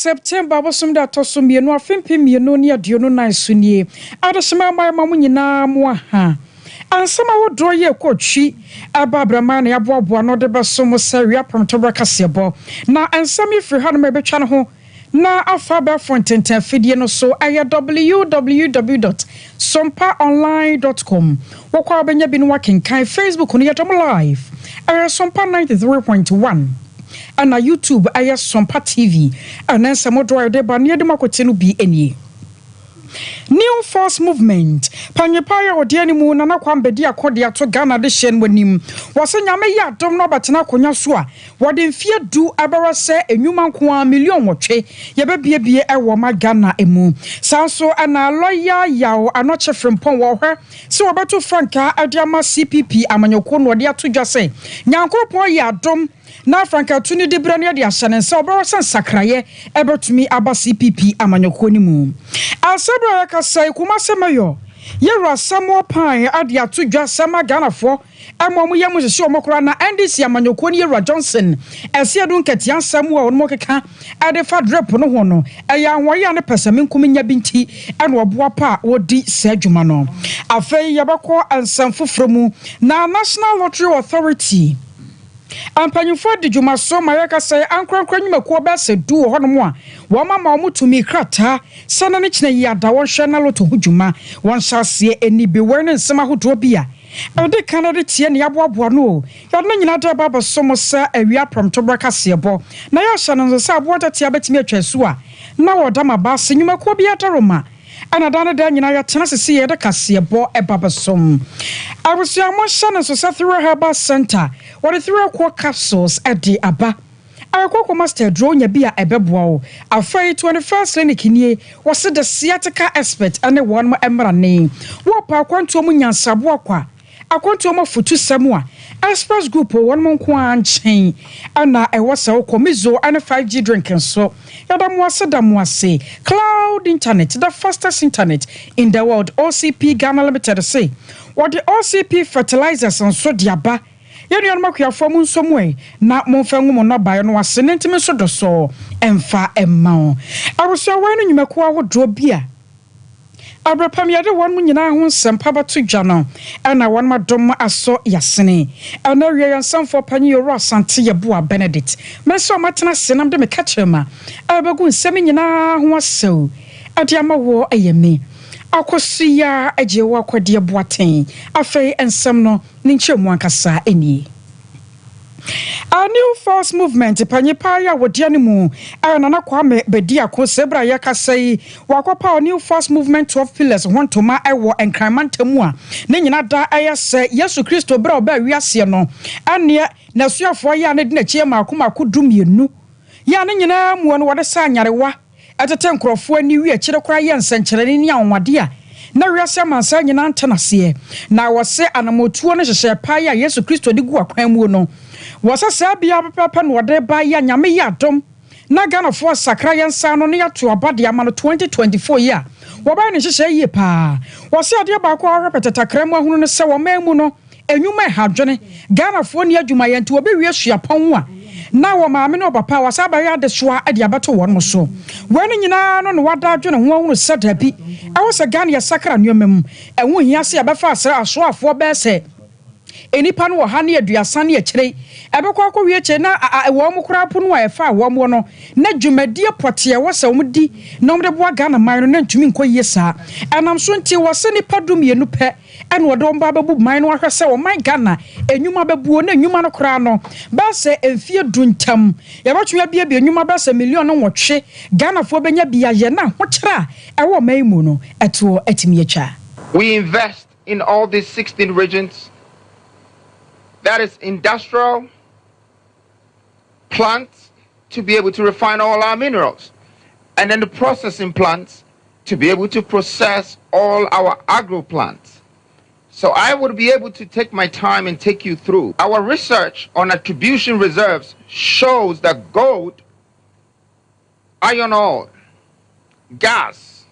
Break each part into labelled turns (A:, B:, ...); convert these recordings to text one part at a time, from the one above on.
A: September bosom da ɛtɔ so 2, afe 2024 so nie. Adehyema amayɛma mo nyinaa mo aha. Ansɛm ahodoɔ yi ɛkɔ twi ɛba abrama na yɛaboaboa no de bɛso mo sɛ wia prɔmtɔberɛ kaseɛbɔ. Na nsɛm yi firi hanom a ɛbɛtwa no ho na afa abɛɛfo ntenten afidie no so ɛyɛ www.sompaonline.com. Wokɔ a wobɛnya bi no wakenkan. Facebook no yɛdɔm live, ɛyɛ Sompa 93.1, ɛna YouTube ɛyɛ Sompa TV. Ɛna nsɛm doɔ a yɛde ba ne yɛde mu akɔte no bi nie. New Force Movement panyipa yɛ ɔde anim Nana Kwame Bediako de ato Ghana de hyɛ no anim wɔsɛ Nyame yɛ adom no ɔbɛtena akonnwa so a, wɔde mfeɛ 10 ɛbɛwɔ sɛ enwuma nko a 8 million yɛbɛbiebie ɛwɔ ma Ghana mu. Saa nso ɛna lɔya Yaw Anɔkye Frimpɔn wɔhwɛ sɛ wɔbɛto frankaa ɛde ama CPP amanyɔkuo no. Wɔde ato dwa sɛ Nyankoropɔn yɛ adom na frankatu no de berɛ no yɛde ahyɛ ne nsa, ɔbɛwɔ sɛ nsakraeɛ ɛbɛtumi aba CPP amanyɔkuo no mu. Asɛberɛ a yɛkasa yi, Kumase Mayor yɛwura Samuel Pyne ade ato dwa sɛma Ghanafoɔ ɛma ɔmo yɛ mo hyehyɛ ɔmo koraa na NDC amanyɔkuo no yɛwura Johnson Asiedu Nketia nsɛm a ɔno keka ɛde fa drip no ho no ɛyɛ ahoɔyɛ a ne pɛsɛmenkom nya bi nti ɛna ɔboa pa a wɔdi saa adwuma no. Afei yɛbɛkɔ nsɛm foforɔ mu na National Lottery Authority mpanyinfoɔ di dwuma so ma yɛka sɛ ankorankora nnwumakuo bɛsɛ 10 wɔ hɔnom a wɔn ama wɔn tumi krataa sɛ na ne kyerɛ yi ada wɔnhwɛ na lotto ho dwuma wɔn hyɛ aseɛ ani bi. Wɔn ne nsɛm ahodoɔ bi a ɛde kan de tie ne yɛaboaboa no o, yɛde no nyinaa de aba abɛso mo sɛ awia prɔmtɔberɛ kaseɛbɔ. Na yɛahyɛ no nso sɛ aboɔ tɛtea bɛtumi atwa su a na wɔda ma ba ase nnwumakuo bi adaroma ɛna da no da nyinaa yɛtena sese yɛde kaseɛbɔ ɛba bɛsom. Abusua, mo hyɛ no nso sɛ Thera Herbal Center wɔde Thera Core capsules ɛde aba ayɛkɔkɔ master duro nya bi a ɛbɛboa wo. Afei 21st Clinic nie, wɔse the sciatica expert ɛne wɔn mmerane wɔpa akwantuo mu nyansaboa kwa akwantuo mu afotu sɛm a Express Group wɔn nko ara nkyɛn ɛna ɛwɔ sɛ wokɔ. Mizo ɛne 5G drink nso, yɛda mo ase, da mo ase. Cloud internet, the fastest internet in the world. OCP Ghana Limited se wɔde OCP fertilizers nso de aba. Yɛn nuanom akuafoɔ mu nso mu ɛ na momfa ngu mo nnɔbaeɛ no ase ne ntumi nso dɔ sɔɔ ɛmfa ɛmma wo. Abusua, wɔn no nnwumakuo ahodoɔ bi a abrɛpam yɛde wɔn mu nyinaa ho nsɛmpa bɛto dwa no ɛna wɔn adɔm asɔ yasene. Ɛna awie yɛn nsɛmfoɔ panyin Yɛwura Asante Yɛboa Benedict mɛsɛ ɔmo atena ase nam de meka kyerɛ ma ɛbɛgu nsɛm nyinaa ho asɛw ɛde ama wɔ. Ɛyɛ me Akɔso agye wɔ akɔdeɛ Boaten. Afei nsɛm no ne nkyerɛmu ankasa nie. A New Force Movement panyipa yi a wɔdi anim ɛyɛ Nana Kwame Bediako. Sɛ ebere a yɛkasa yi, wakɔpa New Force Movement 12 pillars ho ntoma ɛwɔ Nkranman ntam a ne nyinaa da ɛyɛ sɛ Yesu Kristo bere a ɔbaa wiaseɛ no, ɛneɛ n'asuafoɔ yi a ne de n'akyi yɛ maako maako 12 yɛ a ne nyinaa mu no wɔde sa anyarewa, ɛtete nkurɔfoɔ ani wi akyire koraa, yɛ nsɛnkyerɛnne ne anwanwadeɛ a na wiase amansa nyinaa nte n'aseɛ. Na wɔse anamotuo no hyehyɛ paa yi a Yesu Kristo de gu akwan mu no, wɔsɛ saa bia pɛpɛpɛ na wɔde ba yi a Nyame yɛ adom na Ghanafoɔ sakra yɛn nsa no ne yɛato aba de ama no 2024 yi a wɔbɛyɛ ne nhyehyɛ yie paa. Wɔsɛ adeɛ baako a wɔhwɛ pɛtɛtakra mu ahunu no sɛ wɔman mu no enwuma ɛha adwene, Ghanafoɔ ni adwumayɛ nti wɔbɛwie suapɔn a na wɔ maame ne ɔpapa a wɔsa abɛyɛ adesoa de abɛto wɔn mo so. Wɔn no nyinaa no na wada adwene ho ahunu sɛ dabi, ɛwɔ sɛ Ghana yɛsakra nneɛma mu. Ɛho hia sɛ yɛbɛfa asrɛ asoafoɔ bɛɛ sɛ nnipa no wɔ ha ne 30 ne akyire ɛbɛkɔ akɔwie kyɛ na wɔn mo koraa po no a ɛfa wɔn mo no na dwumadie pɔteɛ wɔ sɛ wɔn di na wɔn de boa Ghana man no na ntumi nkɔ yie saa. Ɛnam so nti wɔsɛ nnipa 12 pɛ ɛna wɔde wɔn ba bɛbu man no ahwɛ sɛ ɔman Ghana enwuma bɛbuo na enwuma no koraa no bɛsɛ mfie 10 ntam yɛbɛtumi abiebie enwuma bɛsɛ 8 million Ghanafoɔ bɛnya bi ayɛ na ahokyerɛ a ɛwɔ ɔman yi mu no ɛtoɔ ɛtumi atwa.
B: We invest in all these 16 regions. That is industrial plants to be able to refine all our minerals. And then the processing plants to be able to process all our agro plants. So I would be able to take my time and take you through. Our research on attribution reserves shows that gold, iron ore, gas,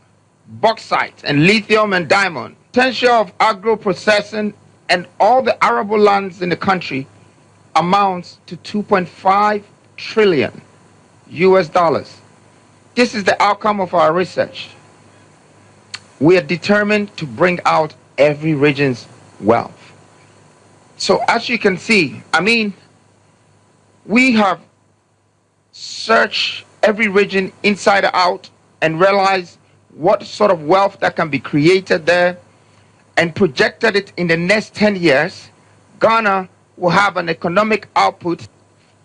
B: bauxite, and lithium and diamond, potential of agro processing and all the arable lands in the country amounts to 2.5 trillion US dollars. This is the outcome of our research. We are determined to bring out every region's wealth. So as you can see, I mean, we have searched every region inside out and realized what sort of wealth that can be created there and projected it in the next 10 years. Ghana will have an economic output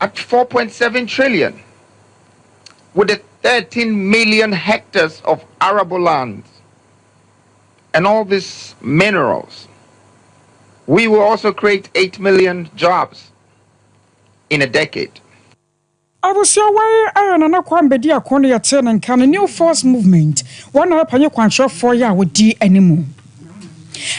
B: at 4.7 trillion with the 13 million hectares of arable land and all these minerals. We will also create 8 million jobs in a decade.
A: Abusua, wei ayɛ Nana Kwame Bediako no yɛte ne nka no, New Force Movement wɔn na wɔpanyin kwankyerɛfoɔ yi a wɔdi anim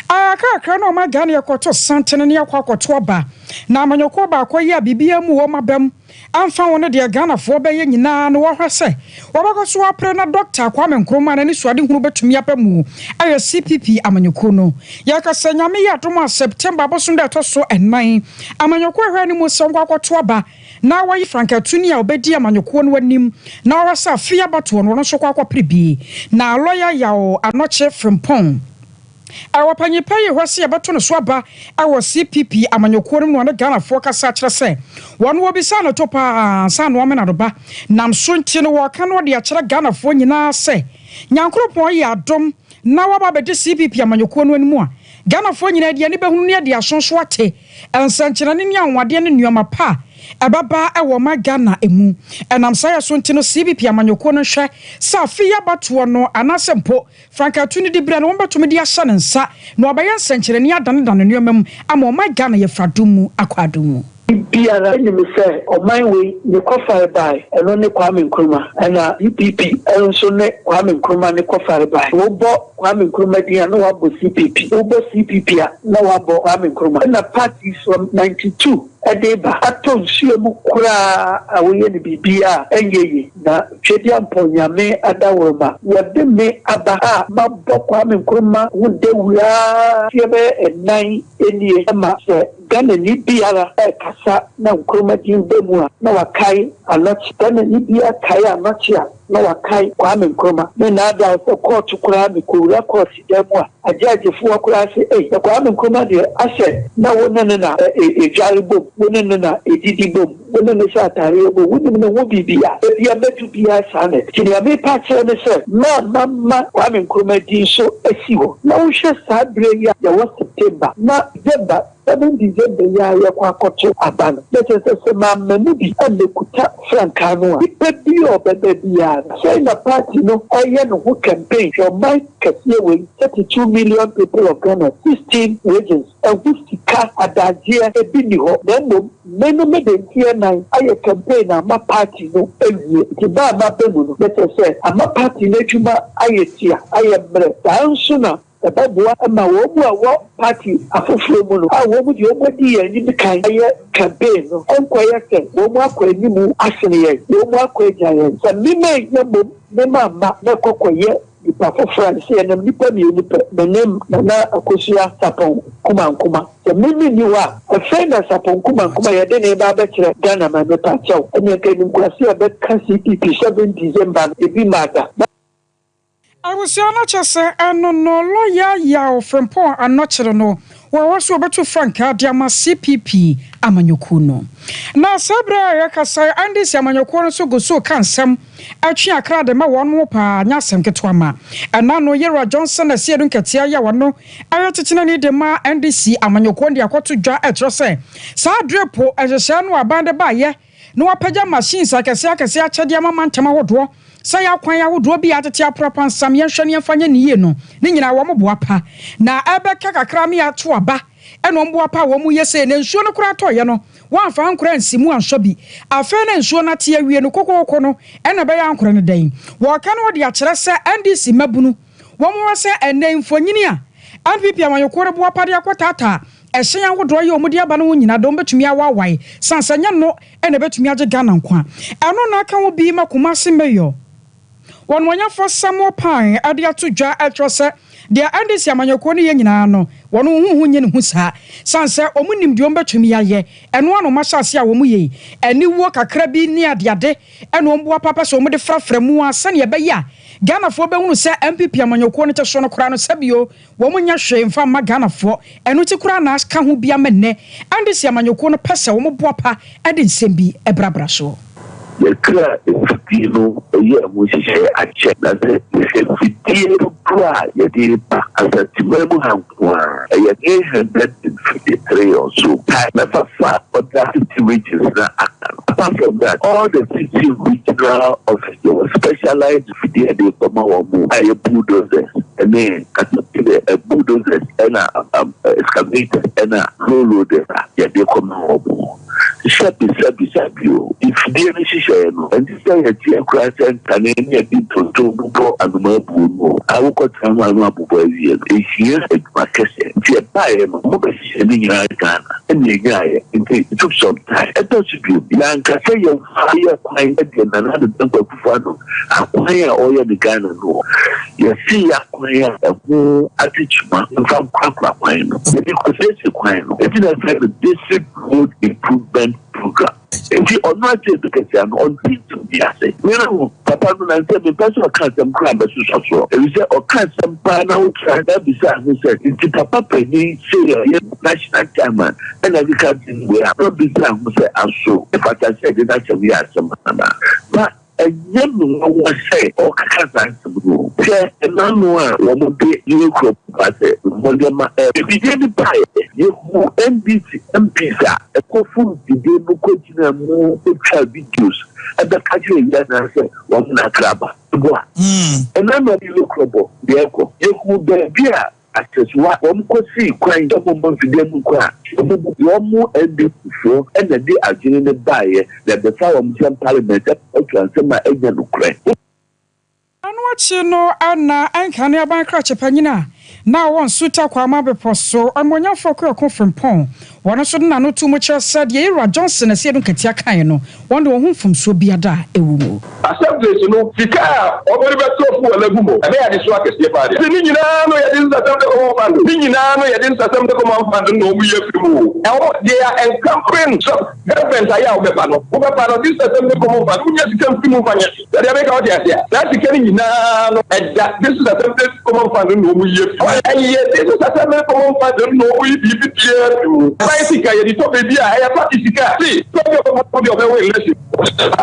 A: akrakra na ɔma Ghana yɛkɔto santene ne yɛkɔ akɔto aba na amanyɔkuo baako yi a biribiara mu wɔn abam amfa wɔn no deɛ, Ghanafoɔ bɛyɛ nyinaa no, wɔhwɛ sɛ wɔbɛkɔ so apere na Dɔkta Kwame Nkrumah na ne suade hunu bɛtumi aba mu ɛyɛ CPP amanyɔkuo no. Yɛkasa Nyame yɛ adom a, September abosom dɛ ɛtɔ so 4, amanyɔkuo ahwɛ no mu sɛ wɔnkɔ akɔto aba na wɔyi frankatuni a ɔbɛdi amanyɔkuo no anim na ɔwɔ sɛ afei abatoɔ no, wɔno nso kɔ akɔpere bi. Na lɔya Yaw Anɔkye Frimpɔn ɛwɔ panyin pa yi hɔ sɛ yɛbɛto no so aba ɛwɔ CPP amanyɔkuo no mu na ɔne Ghanafoɔ kasa kyerɛ sɛ wɔn wɔbisa no to paa ansa na wɔmena no ba nam so, nti no wɔka no ɔde akyerɛ Ghanafoɔ nyinaa sɛ Nyankoropɔn yɛ adom na waba abɛgye CPP amanyɔkuo no anim a, Ghanafoɔ nyinaa deɛ ani bɛhunu ne ade aso nso ate nsɛnkyerɛnne ne anwanwadeɛ ne nneɛma pa a ɛbɛba ɛwɔ ɔma Ghana emu. Ɛnam saa yɛ so nti no, CPP amanyɔkuo no hwɛ sɛ afei abatoɔ no anaasɛ mpo frankatu no di berɛ no, wɔbɛtumi de ahyɛ ne nsa na ɔbɛyɛ nsɛnkyerɛnne adanedane nneɛma mu ama ɔma Ghana yɛfra dum mu akɔ adum mu.
C: Biara anim sɛ ɔman wei ne kɔfare bae, ɛno ne Kwame Nkrumah, ɛna CPP nso ne Kwame Nkrumah ne kɔfare bae. Wobɔ Kwame Nkrumah din a, na wabɔ CPP, wobɔ CPP a, na wabɔ Kwame Nkrumah. Ɛna parties from 92 ɛde ba atɔ nsuo mu koraa a woyɛ no biribi a ɛnyɛ yie, na Twedeampɔn Nyame adaworoma wɔde me aba a mabɔ Kwame Nkrumah ho dawuraa fie bɛyɛ 4 nie, ma sɛ Ghana ni biara ɛkasa na Nkrumah din bɛ mu a, na wakae Anɔkye. Ghana ni biara kae Anɔkye a, na wakae Kwame Nkrumah. Ne naada sɛ kɔɔto koraa, mekɔwura kɔɔto dan mu a, agyagyefoɔ koraa sɛ, "Ei, na Kwame Nkrumah deɛ, asɛ na wo ne ne na edware bom, wo ne ne na edidi bom, wo ne ne hyɛ ataareɛ bom, wonim ne ho biribi a ebi abɛdu biara." Saa na nti nea mepa kyerɛ ne sɛ ma ma Kwame Nkrumah din so asi hɔ. Na wohwɛ saa berɛ yi a yɛwɔ September na December 7 December yi a yɛkɔ akɔto aba no, na kyerɛ sɛ maama mu bi mmɛkuta frankaa no a, nipa bi a ɔbɛba biara no, sɛn na party no ɛyɛ ne ho campaign? Hwɛ, ɔman kɛseɛ wei, 32 million people of Ghana, 16 regions, ɛho sika adagyeɛ ebi ni hɔ, na mmom me no mede mfeɛ 4 ayɛ campaign ama party no awie. Nti baa ma bɛ mu no, na kyerɛ sɛ ama party no adwuma ayɛ tia, ayɛ mmerɛ. Saa nso na ɛbɛboa ma wɔn mu a wɔ party afoforɔ mu no a wɔn mu deɛ wɔn adi yɛn anim kan ayɛ campaign no, ɛnkɔyɛ sɛ wɔn mu akɔ anim asene yɛn, wɔn mu akɔ agya yɛn. Sɛ mmemme nyɛ mmom mmemme amma na ɛkɔkɔyɛ nipa foforɔ a, sɛ yɛnam nipa mmienu pɛ, menim Nana Akosua Sapɔn Kumankuma, sɛ mímí ni hɔ a, afei na Sapɔn Kumankuma yɛde ne ba abɛkyerɛ Ghana ma mepa kyɛw, ɛnna nka nimkurase a ɛbɛka CPP 7 December no ebi ma da.
A: Abusua no kyɛ sɛ ɛno no, lɔya Yaw Frimpɔn Anɔkyere no wɔwɔ so wɔbɛto frankaa de ama CPP amanyɔkuo no. Na saa berɛ a yɛkasa, NDC amanyɔkuo no nso gu so ka nsɛm atwe akra de ma wɔn mo paa, nyɛ asɛm ketewa ma ɛna no. Yɛwura Johnson Asiedu Nketea yi a wɔno ɛyɛ kyekyena de ma NDC amanyɔkuo de akɔto dwa, ɛkyerɛ sɛ saa drip nhyehyɛe no aban de baayɛ na wapagya machines akɛseɛ akɛseɛ akyɛdeɛ ama mantam ahodoɔ sɛ yɛ akwan ahodoɔ bi a atete aporapa nsam, yɛnhwɛ ne yɛmfa nyɛ ne yie no ne nyinaa wɔn boa pa na ɛbɛka kakra me ato aba. Ɛna wɔn boa pa a wɔn yɛ sɛ na nsuo no koraa tɔɔyɛ no, wɔamfa ankora nsi mu ansɔ bi. Afei na nsuo no ate awie no kokooko no, ɛna ɛbɛyɛ ankora no dɛn? Wɔka no wɔde akyerɛ sɛ NDC mmabunu wɔn wɔ sɛ ɛnɛ mfonyini a NPP amanyɔkuo no boa pa de akɔtaataa ɛhyɛn ahodoɔ yi a wɔde aba no ho nyinaa dɔm bɛtumi awawae sansa nyɛ no ɛna ɛbɛtumi agye Ghana nkwa. Ɛno na aka ho bi ma Kumase mayor wɔn wɔnyafo Samuel Pyne ɛde ato dwa, ɛtwerɛ sɛ Deɛ NDC amanyɔkuo no yɛ nyinaa no, wɔn ho ho nyɛ ne hu saa. Sane sɛ wɔn nim deɛ wɔn bɛtumi ayɛ, ɛno ara na wɔn ahyɛ aseɛ a wɔn yɛ yi. Aniwuo kakra bi ne adeade na wɔn boapa pɛ sɛ wɔn de frafra mu ara sɛdeɛ ɛbɛyɛ a Ghanafoɔ bɛhunu sɛ NPP amanyɔkuo no te so no koraa no sɛbio wɔn nyɛ hwee mfa mma Ghanafoɔ. Ɛno nti koraa na aka ho bi ama nnɛ NDC amanyɔkuo no pɛ sɛ wɔn boapa de nsɛm bi brabra soɔ.
D: Yɛkra mfidie no yɛɛ ho nhyehyɛeɛ akyɛ, na sɛ yɛhwɛ mfidie dodoɔ a yɛde reba Asanteman mu ha nko ara, ɛyɛ 353 or so. Tae na fa other 50 regions no a aka no. Apart from that, all the 50 regional office yɛwɔ specialized mfidie a yɛde rekɔma wɔn a ɛyɛ bulldozers ne caterpillar, bulldozers ɛna excavators ɛna low loaders a yɛde rekɔma wɔn. Sɛbi, sɛbi, sɛbi o, mfidie no nhyehyɛeɛ no, ɛnte sɛ yɛteɛ koraa sɛ nkane ne yɛde ntonto bobɔ anomaa buo no o, a wokɔtena ho a na wabobɔ awie no, ɛhia adwuma kɛseɛ. Nti ɛbaeɛ no, wɔbɛhyehyɛɛ ne nyinaa Ghana ɛna yɛnyaeɛ, nti it took some time. Ɛtɔ so bio, yɛanka sɛ yɛmfa yɛ kwan deɛ Nana Addo Dankwa Akufo-Addo akwan a ɔreyɛ no Ghana no o, yɛse yɛ akwan a ɛho ate kyima mfa nkorakora kwan no, yɛde kɔsiesie kwan no, nti na yɛfrɛ no District Road Improvement Program. Nti ɔno akyɛ bi kɛseɛ ano ɔnte nsɛm bi ase. Me no papa no nansɛ mempɛ sɛ ɔka asɛm koraa mɛsosɔ soɔ efisɛ ɔka asɛm paa na wotra na bisa ho sɛ nti papa panin sei a ɔyɛ national chairman ɛna ɛkeka asɛm wei a na bisa ho sɛ aso ɛfata sɛ yɛde n'asɛm yɛ asɛm anaa? Na Ɛnyɛ me nwanwa sɛ ɔrekeka saa nsɛm no o. Hwɛ n'ano a wɔde yere kurom ba sɛ mmɔdemma ɛ. Mfidie no baeɛ, yɛhuu NDC MPs a ɛkɔforo mfidie no kɔgyinaa mu twaa videos bɛka kyerɛɛ wiase nyinaa sɛ wɔn na akra aba. Boa. Ɛna na ɔde yere kurom deɛ ɛkɔ. Yɛhuu baabi a Asɛsoa, wɔn kɔ sii kwan sɛ wɔn mmɔ mfidie mu kɔ a, wɔn bu wɔn mo NDC foɔ na ɛde adwene no baeɛ na ɛbɛfa wɔn sɛ parliament atu ansɛm a ɛnyɛ nokorɛ.
A: Ɛno akyi no na ɛnka ne aban krakye panyin a na ɔwɔ Nsuta Kwama Bepɔ so, Ɔnimuonyamfoɔ Kweku Frimpong. Wɔn nso de n'ano too mu kyerɛ sɛ deɛ Yewura Johnson Asiedu Nketia kaeɛ no, wɔn de wɔn ho mfomsoɔ biara da a ɛwɔ mu.
E: Assemblies no sika a wɔde bɛtɔ fuel agu mu, ɛbɛyɛ adesoa kɛseɛ paa deɛ. Ne nyinaa no yɛde nsasɛm de kɔma fund, ne nyinaa no yɛde nsasɛm de kɔma fund no na wɔyi afiri mu o. Ɛwɔ they are encumbering some government ayɛ a wobɛba no, wobɛba no this assembly kɔma fund, wonya sika mfiri mu mfa nyɛ hwee. Sɛdeɛ meka wote aseɛ a, saa sika no nyinaa no ɛda this assembly common fund no na wɔyi afiri mu. Ɛyɛ this assembly common fund no na wɔyi biribi biara firi mu. Aban sika yɛde tɔ baabi a ɛyɛ party sika. See, sɛ obi a ɔbɛbɔ deɛ ɔbɛwɔ election.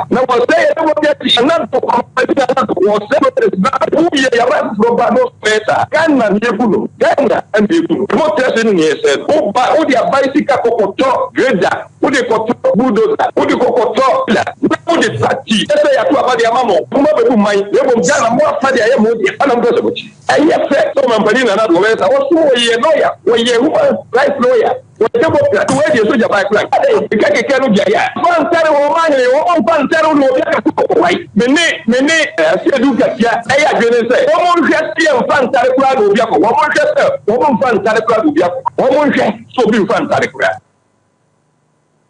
E: Na wɔsɛe yɛn democracy na wɔsɛe democracy na woyɛ yaba foforɔ ba no sɛe saa. Ghana na yɛbu no, Ghana na yɛbu no. Democracy no na yɛsɛe no. Woba wode aban sika kɔkɔtɔ grader, wode kɔtɔ bulldozer, wode kɔkɔtɔ pillar na wode party sɛ yɛato aba de ama mo, momma bɛbu man na mmom Ghana moafa de ayɛ mo dea ɛna mopɛ sɛ mokye. Ɛyɛ fɛ sɛ ɔmampanin Nana Addo ɔbɛyɛ saa. Wɔsom wɔyɛ lawyer, wɔyɛ human rights lawyer. Wɔde bɔ pira wei deɛ sogya baa kura adɛn keka keka no gyae a fa ntare wɔn ma hene wɔn mfa ntare wo na obi aka sɛ ɔwae me ne me ne Asiedu Nkatia ɛyɛ adwene ne sɛ wɔn nhwɛ sɛ yɛ mfa ntare koraa na obi akɔ wɔn nhwɛ sɛ wɔn mfa ntare koraa na obi akɔ wɔn nhwɛ sɛ obi mfa ntare koraa.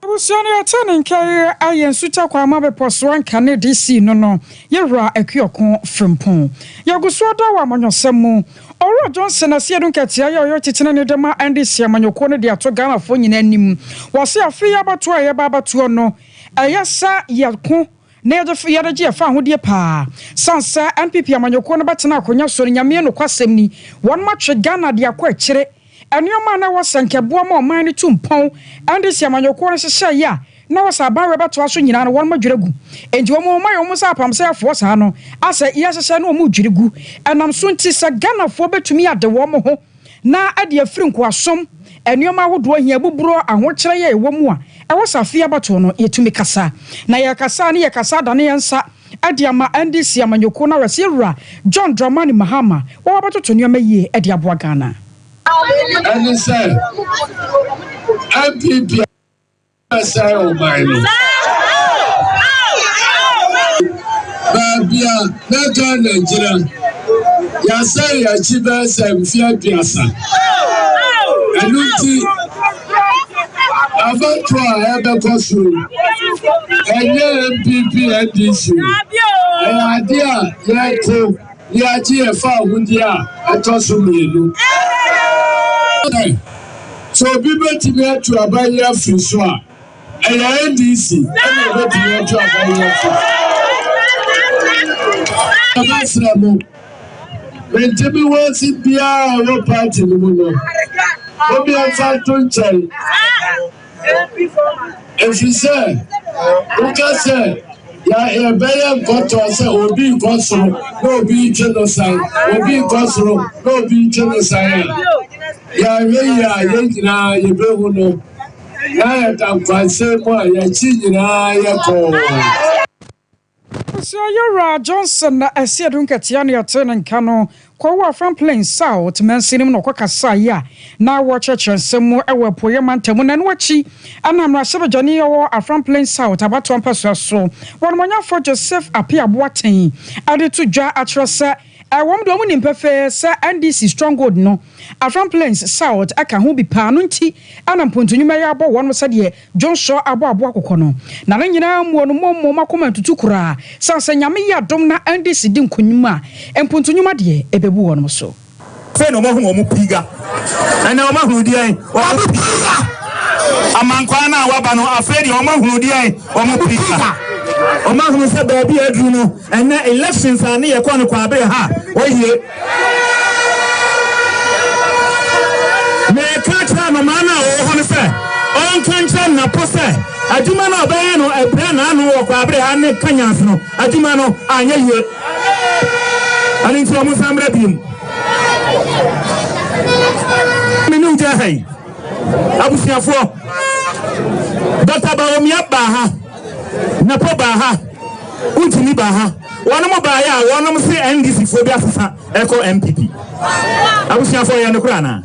A: Abusua no yɛte ne nka yi ayɛ nsuta Kwama bepɔ so anka ne DC no no yɛwura Akuoko Frimpong. Yɛgu so ada wɔ amanyɔsɛm mu. Owura Johnson Asiedu Nketia yi a ɔyɛ ɔtitenani de ma NDC amanyɔkuo no de ato Ghanafoɔ nyinaa anim. Wɔse afe yi abatoɔ a yɛreba abatoɔ no ɛyɛ sɛ yɛko na yɛde yɛde gye yɛfa ahodie paa. Sane sɛ NPP amanyɔkuo no bɛtena akonwa so no Nyame nokwasɛm ni wɔnom atwe Ghana de akɔ akyire. Nneɛma a na ɛwɔ sɛ anka ɛboa ma ɔman no tu mpɔn, ɛnde sɛ amanyɔkuo no hyehyɛeɛ a na ɛwɔ sɛ aban wei bɛtoa so nyinaa no, wɔnom adwiri agu. Enti wɔn wɔayɛ wɔn sɛ apamsɛefoɔ saa no, asɛ yɛhyehyɛ na wɔn redwiri gu. Ɛnam so nti sɛ Ghanafoɔ bɛtumi ade wɔn ho na ade afiri nkoasom, nneɛma ahodoɔ, ahiabuburɔ, ahokyerɛ yi a yɛwɔ mu a, ɛwɔ sɛ afei abatoɔ no yɛtumi kasa. Na yɛkasa a ne yɛkasa adane yɛn nsa de ama NDC amanyɔkuo no awɛseɛ wura John Dramani Mahama wɔ wabɛtoto nneɛma yie de aboa Ghana.
F: Ɛne sɛ NPP abɛsɛe ɔman no. Baabi a na Ghana gyina, yɛasɛe yɛn akyi bɛyɛ sɛ mfe aduasa. Ɛno nti, abatoɔ a ɛbɛkɔ so yi, ɛnyɛ NPP NDC o, ɛyɛ adeɛ a yɛko. Na yɛagye yɛn fawohodie a ɛtɔ so mmienu. Sɛ obi bɛtumi atu aban yi afiri so a, ɛyɛ NDC ɛna ɛbɛtumi atu aban yi afiri so. Yɛbɛsrɛ mo, mente me ho ase biara a ɛwɔ party no mu no, mommyɛmfa nto nkyɛn. Ɛfiri sɛ woka sɛ yɛbɛyɛ nkɔtɔ sɛ obi rekɔ soro na obi retwe no san, obi rekɔ soro na obi retwe no san a, yɛanhwɛ yie a yɛn nyinaa yɛbɛhu no na yɛda nkwansɛn mu a yɛakyi nyinaa yɛ kɔɔ.
A: Abusua Yowura Johnson na Asiedu Nketia na yɛtee ne nka no kɔɔ Afram Plains South mansini mu na ɔkɔkasaeɛ a na wɔrekyerɛkyerɛ nsɛm mu wɔ Apueeɛ mantam mu. Na ɛno akyi na mmarahyɛbadwani a ɔwɔ Afram Plains South abatoɔ mpɛsoa so, Wɔnumɔnyamfoɔ Joseph Appiah Boateng de to dwa akyerɛ sɛ ɛwom deɛ wɔnim pefee sɛ NDC stronghold no Afram Plains South ka ho bi paa no nti na mpontu nnwuma yi abɔ wɔn sɛdeɛ Dwonsɔ abɔ aboa kɔkɔ no, na ne nyinaa muo no mommɔ mo akoma ntutu koraa, sane sɛ Nyame yɛ adom na NDC di nkonim a, mpontu nnwuma deɛ ɛbɛbu wɔnom so.
G: Afei na wɔahunu wɔn piga. Ɛnɛ wɔahunu deɛn? Wɔn piga. Amankwaa no a wɔaba no, afei deɛ wɔahunu deɛn? Wɔn piga. Wɔahunu sɛ baabi a aduru no, ɛnɛ elections a ne yɛkɔ no Kwabere ha, wɔyie. Meka kyerɛ anomaa no a ɔwɔ hɔ no sɛ ɔnka nkyerɛ Napo sɛ adwuma no a ɔbɛyɛ no abira n'ano wɔ Kwaabere ha ne Kanyans no adwuma no anyɛ yie. Ɛno nti wɔn nsan mmra biom. Me ne wo gyina ha yi, abusuafoɔ, Dɔkta Bawumia baa ha. Napo baa ha, Wontumi baa ha, wɔnom baeɛ a wɔnom se NDC foɔ bi asesa ɛkɔ NPP. Abusuafoɔ ɛyɛ nokorɛ anaa?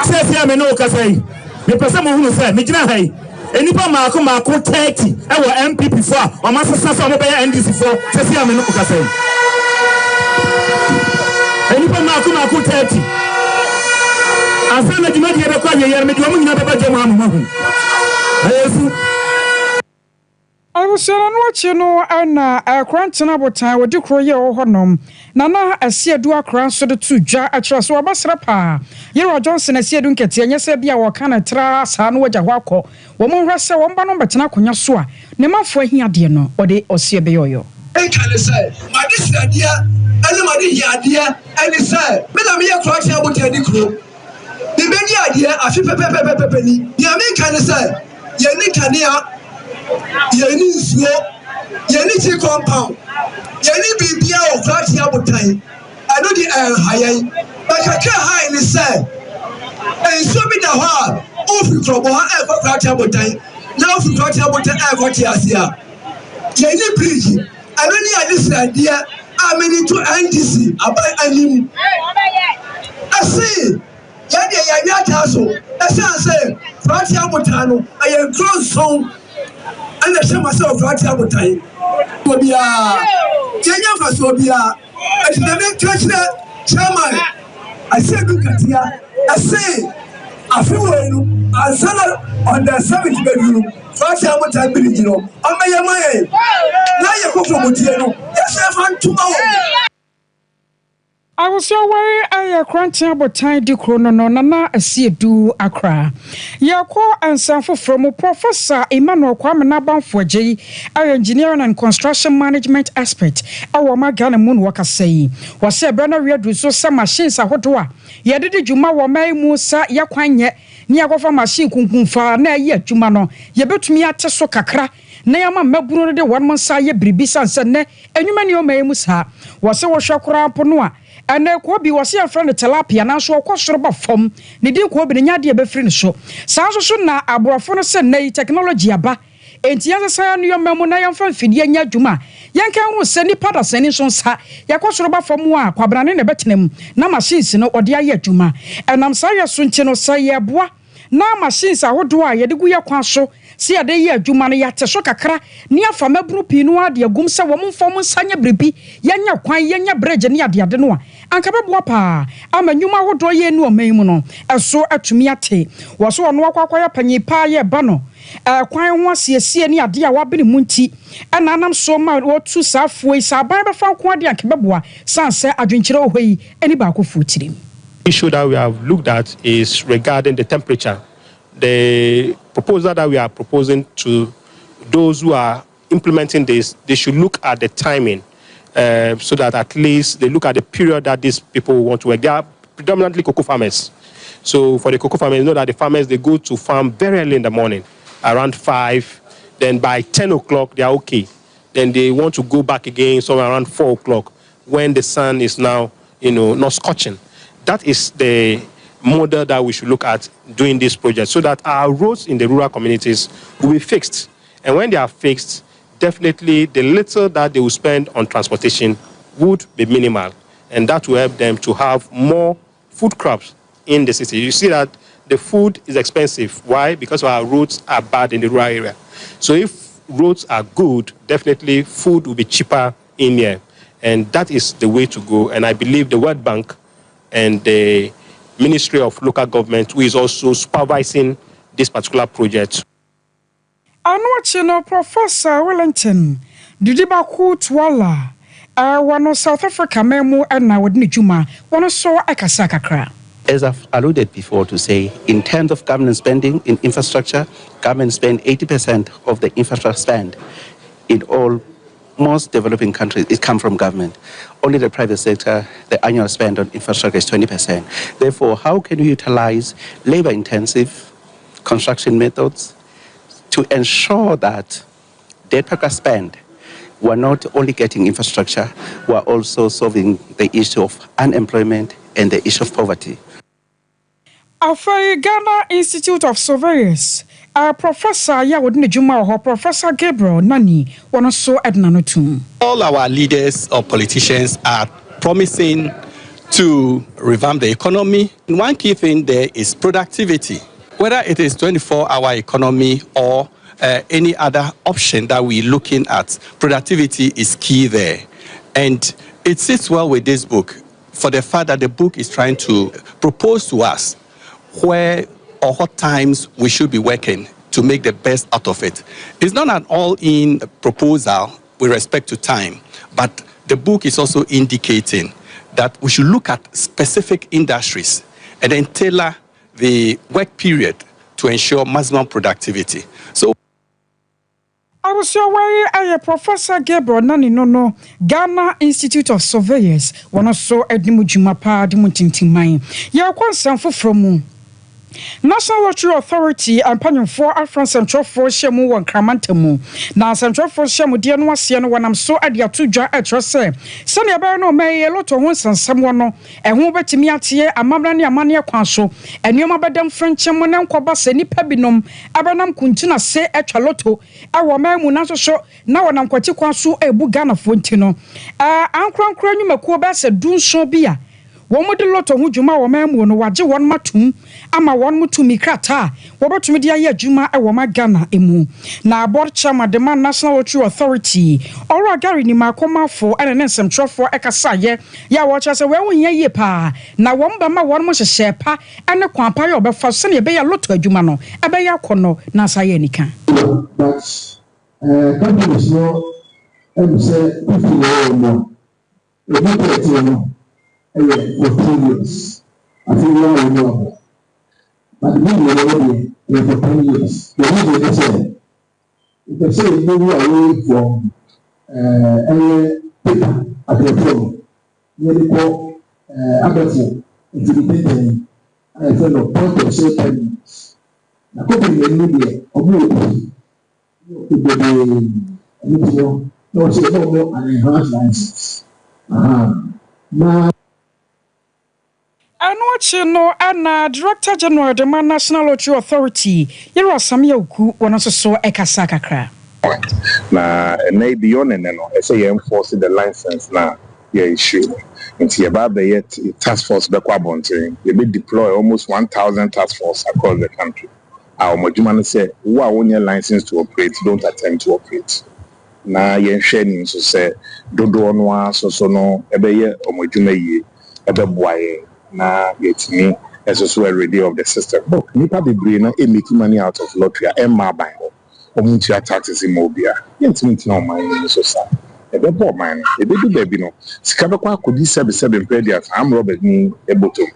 G: Seesei a me ne wo kasa yi, mepɛ sɛ mohunu sɛ megyina ha yi, nnipa mmaako mmaako 30 ɛwɔ NPP foɔ a wɔn asesa sɛ wɔn bɛyɛ NDC foɔ seesei a me ne wo kasa yi. Nnipa mmaako mmaako 30. Ansa na dwumadie bɛkɔ awieɛ no, mede wɔn nyinaa bɛba dwam ha ma moahu. Ɛyɛ su.
A: Abusua no ano akyi no na Koranteng Abotan a wɔdi koro yɛ wɔ hɔnom. Nana Asiedu Akora nso de to dwa kyerɛ sɛ wɔbɛsrɛ paa Yeroa Johnson Asiedu Nketeɛ nyɛ sɛ ebia wɔka no tra saa na wɔagya hɔ akɔ. Wɔn nhwɛ sɛ wɔn ba no bɛtena akonnwa so a ne manfoɔ ahiadeɛ no wɔde ɔseɛ bɛyɛ ɔyɔ.
H: Nka ne sɛ, M'adesrɛdeɛ ne m'adehiadeɛ ne sɛ, me na meyɛ Koranteng Abotan di kuro. Mebɛdi adeɛ afe pɛpɛpɛpɛpɛ ni. Nea meka ne sɛ, yɛnni kanea, yɛnni nsuo, yɛnni tree compound, yɛnni biribiara wɔ Krachi Abotan. Ɛno de ɛnha yɛn. But kakra a ɛha yɛn ne sɛ, nsuo bi da hɔ a, wofiri Krɔbɔ ha ɛrekɔ Krachi Abotan, na wofiri Krachi Abotan ɛrekɔ Tease a, yɛnni bridge. Ɛno ne adesrɛdeɛ a mede to NDC aban anim. Ɛse yɛn deɛ yɛn ani ataa so ɛsiane sɛ Krachi Abotan no ɛyɛ nkuro nson ɛna ɛhyɛ ma sɛ Krachi Abotan obiara yɛnya mfasoɔ biara. Ɛti na menka kyerɛ chairman Asiedu Nkatia ɛse afe wei no ansa na on the 7th bɛduru no Fakyɛ abotan birigyi no ɔmmɛyɛ ma yɛn na yɛ kokromodie no yɛsɛ fa ntoma wɔ mu.
A: Abusua wei yɛ Koranten Abotan di kuro no no Nana Asiedu Akra. Yɛkɔ nsɛm foforɔ mu, Professor Emmanuel Kwame Nabamfo Agyei yɛ Engineering and Construction Management Expert wɔ ɔman Ghana mu na ɔkasa yi. Ɔsɛ berɛ no awie aduru so sɛ machines ahodoɔ a yɛde di dwuma wɔ ɔman yi mu sɛ yɛkwan nyɛ ne yɛakɔfa machine kunkunfaa na ɛyɛ adwuma no, yɛbɛtumi ate so kakra na yɛama mmabunu no de wɔn nsa ayɛ biribi sane sɛ nnɛ nnwuma nni ɔman yi mu saa. Wɔse wohwɛ koraa mpo no a, ɛnnɛ koobi wɔse yɛmfrɛ no tilapia nanso ɔkɔ soro ba fam. Ne din koobi no nyɛ adeɛ a ɛbɛfiri ne so. Saa nso so na aborɔfo no se nnɛ yi technology aba enti yɛnsesa yɛn nneɛma mu na yɛmfa mfidie nyɛ adwuma. Yɛnka nhunu sɛ nnipa dasani nso nsa yɛkɔ soro ba fam a, kwabrane na ɛbɛtena mu na machines no wɔde ayɛ adwuma. Ɛnam saa yɛ so nti no, sɛ yɛboa na machines ahodoɔ a yɛde gu yɛn kwan so sɛ yɛde yɛ adwuma no, yɛate so kakra na yɛafa mmabunu pii no ara de agum sɛ wɔn mfa wɔn nsa nyɛ biribi, yɛnyɛ kwan, yɛnyɛ bridge ne adeade no a, anka ɛbɛboa paa ama nnwuma ahodoɔ yɛ ɛnni ɔman yi mu no so atumi ate. Wɔ so ɔno akɔ akɔyɛ panyin paa yɛ ba no kwan ho asiesie ne adeɛ a wabene mu nti na anam so ma wɔtu saa afoɔ yi. Sɛ aban bɛfa nko adeɛ anka ɛbɛboa sane sɛ adwenkyerɛ wɔ hɔ yi ɛni baakofoɔ tirim.
I: Issue that we have looked at is regarding the temperature. The proposal that we are proposing to those who are implementing this, they should look at the timing so that at least they look at the period that these people want to work. They are predominantly cocoa farmers. So for the cocoa farmers, you know that the farmers, they go to farm very early in the morning, around 5. Then by 10 o'clock, they are okay. Then they want to go back again somewhere around 4 o'clock when the sun is now, not scorching. That is the model that we should look at doing this project so that our roads in the rural communities will be fixed. And when they are fixed, definitely the little that they will spend on transportation would be minimal. And that will help them to have more food crops in the city. You see that the food is expensive. Why? Because our roads are bad in the rural area. So if roads are good, definitely food will be cheaper in here. And that is the way to go. And I believe the World Bank and the Ministry of Local Government, who is also supervising this particular project.
A: Ɛno akyi no, Professor Wellington Didibaku Twala wɔ no South Africa man mu na wɔde ne dwuma wɔn nso kasa kakra.
J: As I've alluded before to say, in terms of government spending in infrastructure, government spend 80% of the infrastructure spend in all most developing countries, it comes from government. Only the private sector, the annual spend on infrastructure is 20%. Therefore, how can we utilize labor-intensive construction methods to ensure that that per spend, we're not only getting infrastructure, we're also solving the issue of unemployment and the issue of poverty.
A: Afei Ghana Institute of Surveyors Professor yi a wɔde ne dwuma wɔ hɔ, Professor Gabriel Nani, wɔn nso de n'ano tom.
K: All our leaders or politicians are promising to revamp the economy. One key thing there is productivity. Whether it is 24-hour economy or any other option that we're looking at, productivity is key there. And it sits well with this book for the fact that the book is trying to propose to us where or what times we should be working to make the best out of it. It's not an all-in proposal with respect to time, but the book is also indicating that we should look at specific industries and then tailor the work period to ensure maximum productivity. So
A: Abusua wei yɛ Professor Gabriel Nani no no Ghana Institute of Surveyors wɔn nso de mu dwuma paa de mu ntintimman. Yɛrekɔ nsɛm foforɔ mu. National Lottery Authority mpanyimfoɔ afrɛ nsɛntwerɛfoɔ nhyiamu wɔ Nkran mantam mu. Na nsɛntwerɛfoɔ nhyiamudeɛ no aseɛ no wɔnam so de ato dwa kyerɛ sɛ sɛnea ɛbɛyɛ na ɔman yi lotto ho nsɛnsɛm wɔ no ɛho bɛtumi ateɛ amammerɛ ne amanneɛ kwan so nneɛma bɛda mfrenkyem na nkɔba sɛ nnipa binom abɛnam kuntun ase atwa lotto wɔ ɔman mu nanso so na wɔnam kwati kwan so rebu Ghanafoɔ nti no ankorankoro nnwumakuo bɛyɛ sɛ 17 bi a wɔde lotto ho dwuma wɔ ɔman mu no wɔagye wɔn atom ama wɔn tumi krataa a wɔbɛtumi de ayɛ adwuma wɔ ɔman Ghana mu. Na board chairman de ma National Lottery Authority, Ɔwura Gary Nimako Marfo ne ne nsɛmtwerɛfoɔ kasaeɛ yɛ a wɔkyerɛ sɛ wɔn ho hia yie paa na wɔn bɛma wɔn nhyehyɛɛ pa ne kwan pa yɛ wɔbɛfa so sɛnea ɛbɛyɛ a lotto adwuma no ɛbɛyɛ akɔnnɔ na asa ayɛ anika.
L: But eh, companies no ɛmu sɛ 50 na ɛwɔ mu a, ɛmu 13 no ɛyɛ for 2 years. Afei wɔn a wɔn abɔ. But ne nyinaa no deɛ ɛyɛ for 10 years. The reason ne sɛ yɛpɛ sɛ yɛ move away from ɛyɛ paper atwerɛtwerɛ no na yɛde kɔ abɛɛfo mfidi tenten a yɛfrɛ no point of sale terminals. Na company mmienu no deɛ ɔmo wɔ pii bebree ɛno ti no na wɔsɛ yɛma ɔmo an enhanced license. Aha. Na
A: Ɛno akyi no ɛna Director General de ma National Lottery Authority, Yɛrɛ Samia Oku, wɔn nso so ɛkasa kakra.
M: Na ɛnɛ yi beyond ɛnɛ no ɛsɛ yɛ enforce the license na yɛ issue no nti yɛba abɛyɛ task force bɛkɔ abɔnten. Yɛbɛ deploy almost 1,000 task force across the country. a wɔn adwuma no sɛ wo a wonyɛ license to operate, don't attempt to operate. Na yɛnhwɛ anim nso sɛ dodoɔ no ara nso so no ɛbɛyɛ wɔn adwuma yie, ɛbɛboa yɛn na yɛatumi nso so rid of the system. Look, nnipa bebree no make money out of lottery a ɛmma aban hɔ. Wɔn ntua taxes mma obiara. Yɛntumi ntena ɔman yi mu nso saa. Ɛbɛbɔ ɔman no. Ɛbɛdu baabi no, sika bɛkɔ akɔdi sɛbesɛbe mprɛ aduasa, armed robbers ni bɔtɔ mu.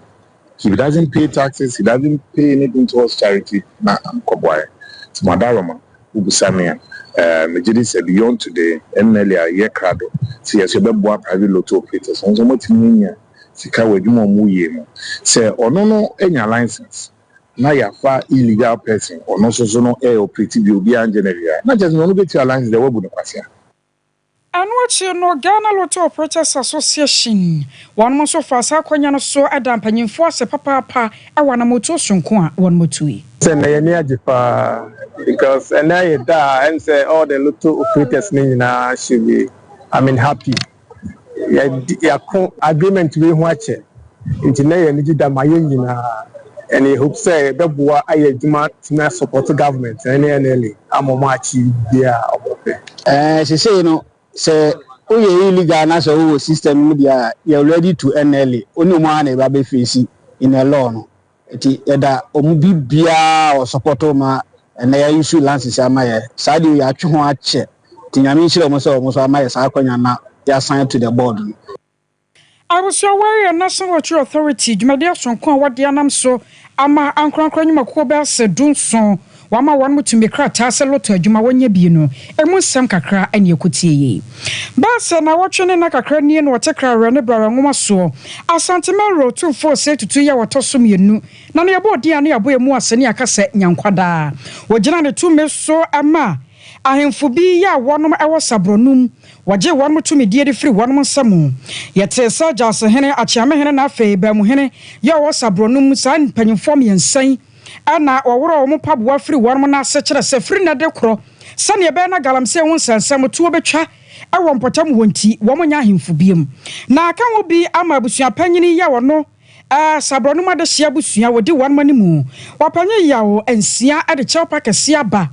M: He doesn't pay taxes, he doesn't pay anything towards charity na ankɔboa yɛn. Nti mo adaworoma, wobisa me a, eh, megye di sɛ beyond today, NLA ayɛ krado sɛ yɛn nso yɛbɛboa private lotto operators wɔn nso wɔatumi anya sika wɔ adwuma a wɔyɛ mu. Sɛ ɔno no anya license na yɛafa illegal person, ɔno nso so no ɛyɛ operate bi obiara ngye no hwee a, na kyerɛ sɛ ɔno bɛtua license deɛ wabu no kwasea.
A: Ɛno akyi no, Ghana Lotto Operators Association, wɔnom nso faa saa akwanya no so da mpanyimfoɔ ase papaapa wɔ anamɔtuo sononko a wɔnom tui.
N: Sɛ nnɛ yɛn ani agye paa because ɛnnɛ yɛ da a ɛm sɛ all the lotto operators no nyinaa should be, I mean, happy. Yɛadi yɛako agreement wei ho akyɛ nti nnɛ yɛ anigye da ma yɛn nyinaa and yɛ hope sɛ yɛbɛboa ayɛ adwuma tumi a support government ɛne NLA ama wɔn achieve biribiara a wɔpɛ.
O: Ɛɛ sesei no sɛ woyɛ illegal na sɛ wowɔ system no mu deɛ a yɛ ready to NLA wo ne ɔmo ara na yɛba bɛ face in a law no nti yɛda ɔmo bibiaa a ɔsupporto ma ɛnɛ yɛ issue license ama yɛ saa deɛ yɛatwe ho akyɛ nti Nyame nhyira ɔmo sɛ ɔmo nso ama yɛ saa akwanya na yɛasan to the board no.
A: Abusua wei yɛ National Lottery Authority dwumadi asonko a wɔde anam so ama ankorankoro nnwumakuo bɛyɛ sɛ dunson wɔama wɔn tumi krataa sɛ lotto adwuma wɔnyɛ bi no emu nsɛm kakra ne ɛkɔtie yei. Bɛyɛ sɛ nnawɔtwe ne nna kakra nie na wɔte Krawerɛ ne Brarɛ nwoma soɔ Asante Mɛwerɛ Otumfoɔ Osei Tutu yi a wɔtɔ so mmienu na ne yɛbɔɔ din a ne yɛabɔ emu ase ne yɛaka sɛ Nyankwadaa. Wɔgyina ne tumi so ma ahemfo bi yi a wɔnom wɔ Sabrɔnum Wɔgyee wɔnom tumidie de firi wɔnom nsa mu. Yɛtee sɛ Gyasehene, Akyeamehene na afei Baamuhene yɛ ɔwɔ Saborɔ no mu. Saa mpanyimfoɔ mmiɛnsa yi na wɔworɔɔ wɔn mpaboa firii wɔnom nan ase kyerɛ sɛ firi nnɛ de korɔ, sɛdeɛ ɛbɛyɛ na galamsey ho nsɛnsɛm toɔ bɛtwa wɔ mpɔtam hɔ nti, wɔn nyɛ ahemfo biom. Na aka ho bi ama abusua panyin yi a ɔno Saborɔ no mu adehyeɛ abusua wɔdi wɔnom animu. Wɔpanyin Yaw nsia de kyɛwpa kɛseɛ aba.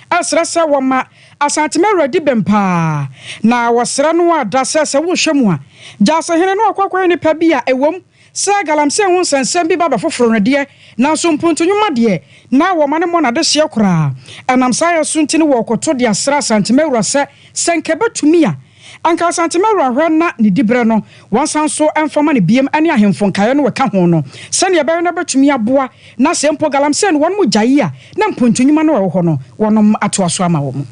A: Ɛsrɛ sɛ wɔma Asantema wura di bem paa, na wɔsrɛ no ara da sɛ sɛ wohwɛ mu a, Gyasehene no akɔ akɔyɛ nipa bi a ɛwom sɛ galamsey ho nsɛnsɛm bi ba bɛfoforo no deɛ, nanso mpuntu nnwuma deɛ, na wɔma no mmɔ n'adehyeɛ koraa. Ɛnam saa yɛ so nti no wɔrekoto de asrɛ Asantema wura sɛ, sɛ nka ɛbɛtumi a, anka Asantema wura hwɛ na ne diberɛ no wɔnsan nso mfa ma no biom ne ahemfo nkaeɛ no ɛka ho no, sɛdeɛ ɛbɛyɛ na ɛbɛtumi aboa Na sɛ mpo galamsey no wɔnom gyae a, na mpontu nnwuma no a ɛwɔ hɔ no, wɔnom atoa so ama wɔn.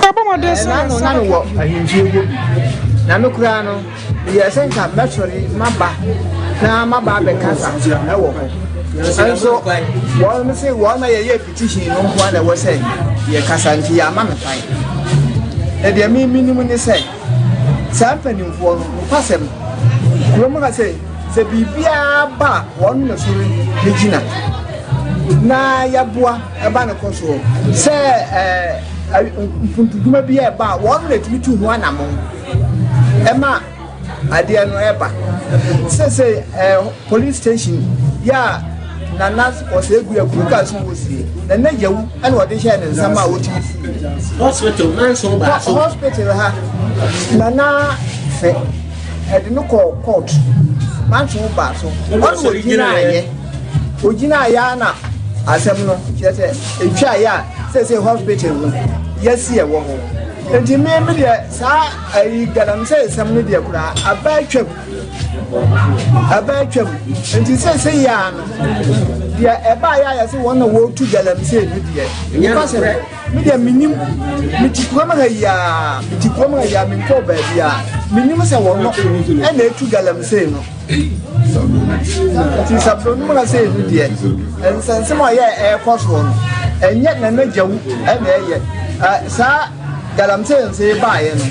A: Yɛbɔ mmɔden sɛ
P: Ɛna
A: yɛn
P: no
A: nsa
P: na
A: bɛka
P: mewɔ
A: bi.
P: ahemfie hɔ bi, na me koraa no, meyɛɛ sɛ nka mɛsɔre maba na maba abɛkasa wɔ hɔ. Nso wɔn se wɔn na yɛyɛ petition no nko ara na ɛwɔ sɛ yɛkasa nti yɛama me kwan. Na deɛ me menim ne sɛ, Saa mpanimfoɔ no, nokwasɛm, kurom ha sɛ, sɛ biribiara ba a, wɔn na sɔre gyina na yɛboa ɛba no kɔ soɔ. Sɛ ɛɛ mpuntudwuma bi ɛba a, wɔn na ɛtumi tu ho anamɔn ɛma adeɛ no ɛba. Sese ɛɛ police station yɛ a Nana ɔsɛ egu akuro kaa so wɔ sie. Nana Yawu ɛna ɔde hyɛɛ ne nsam a ɔtumi sie.
Q: Hospital manso baaso.
P: Hospital ha Nana fɛ ɛde no kɔɔ court manso baaso. Ɔna ogyinaayɛ ogyinaayɛ a na asɛm no kyerɛ sɛ etwaayɛ a sɛsɛ hospital no yɛsi ɛwɔ hɔ. Nti me me deɛ saa ayi galamsey nsɛm no deɛ koraa aba atwam. Ɛbɛ atwam. Nti seesei yi ara no, deɛ ɛbaeɛ a yɛse wɔn na wɔretu galamsey no deɛ, nipa sɛ me deɛ menim, mete kurom ha yi ara, mete kurom ha yi ara, menkɔɔ baabi a, menim sɛ wɔn no ɛna etu galamsey no. Nti sabronum ha sei no deɛ, nsɛnsɛm a yɛ ɛrekɔ soɔ no, ɛnyɛ Nana Gyawu ɛna ɛyɛ. Saa galamsey nso yi baeɛ no,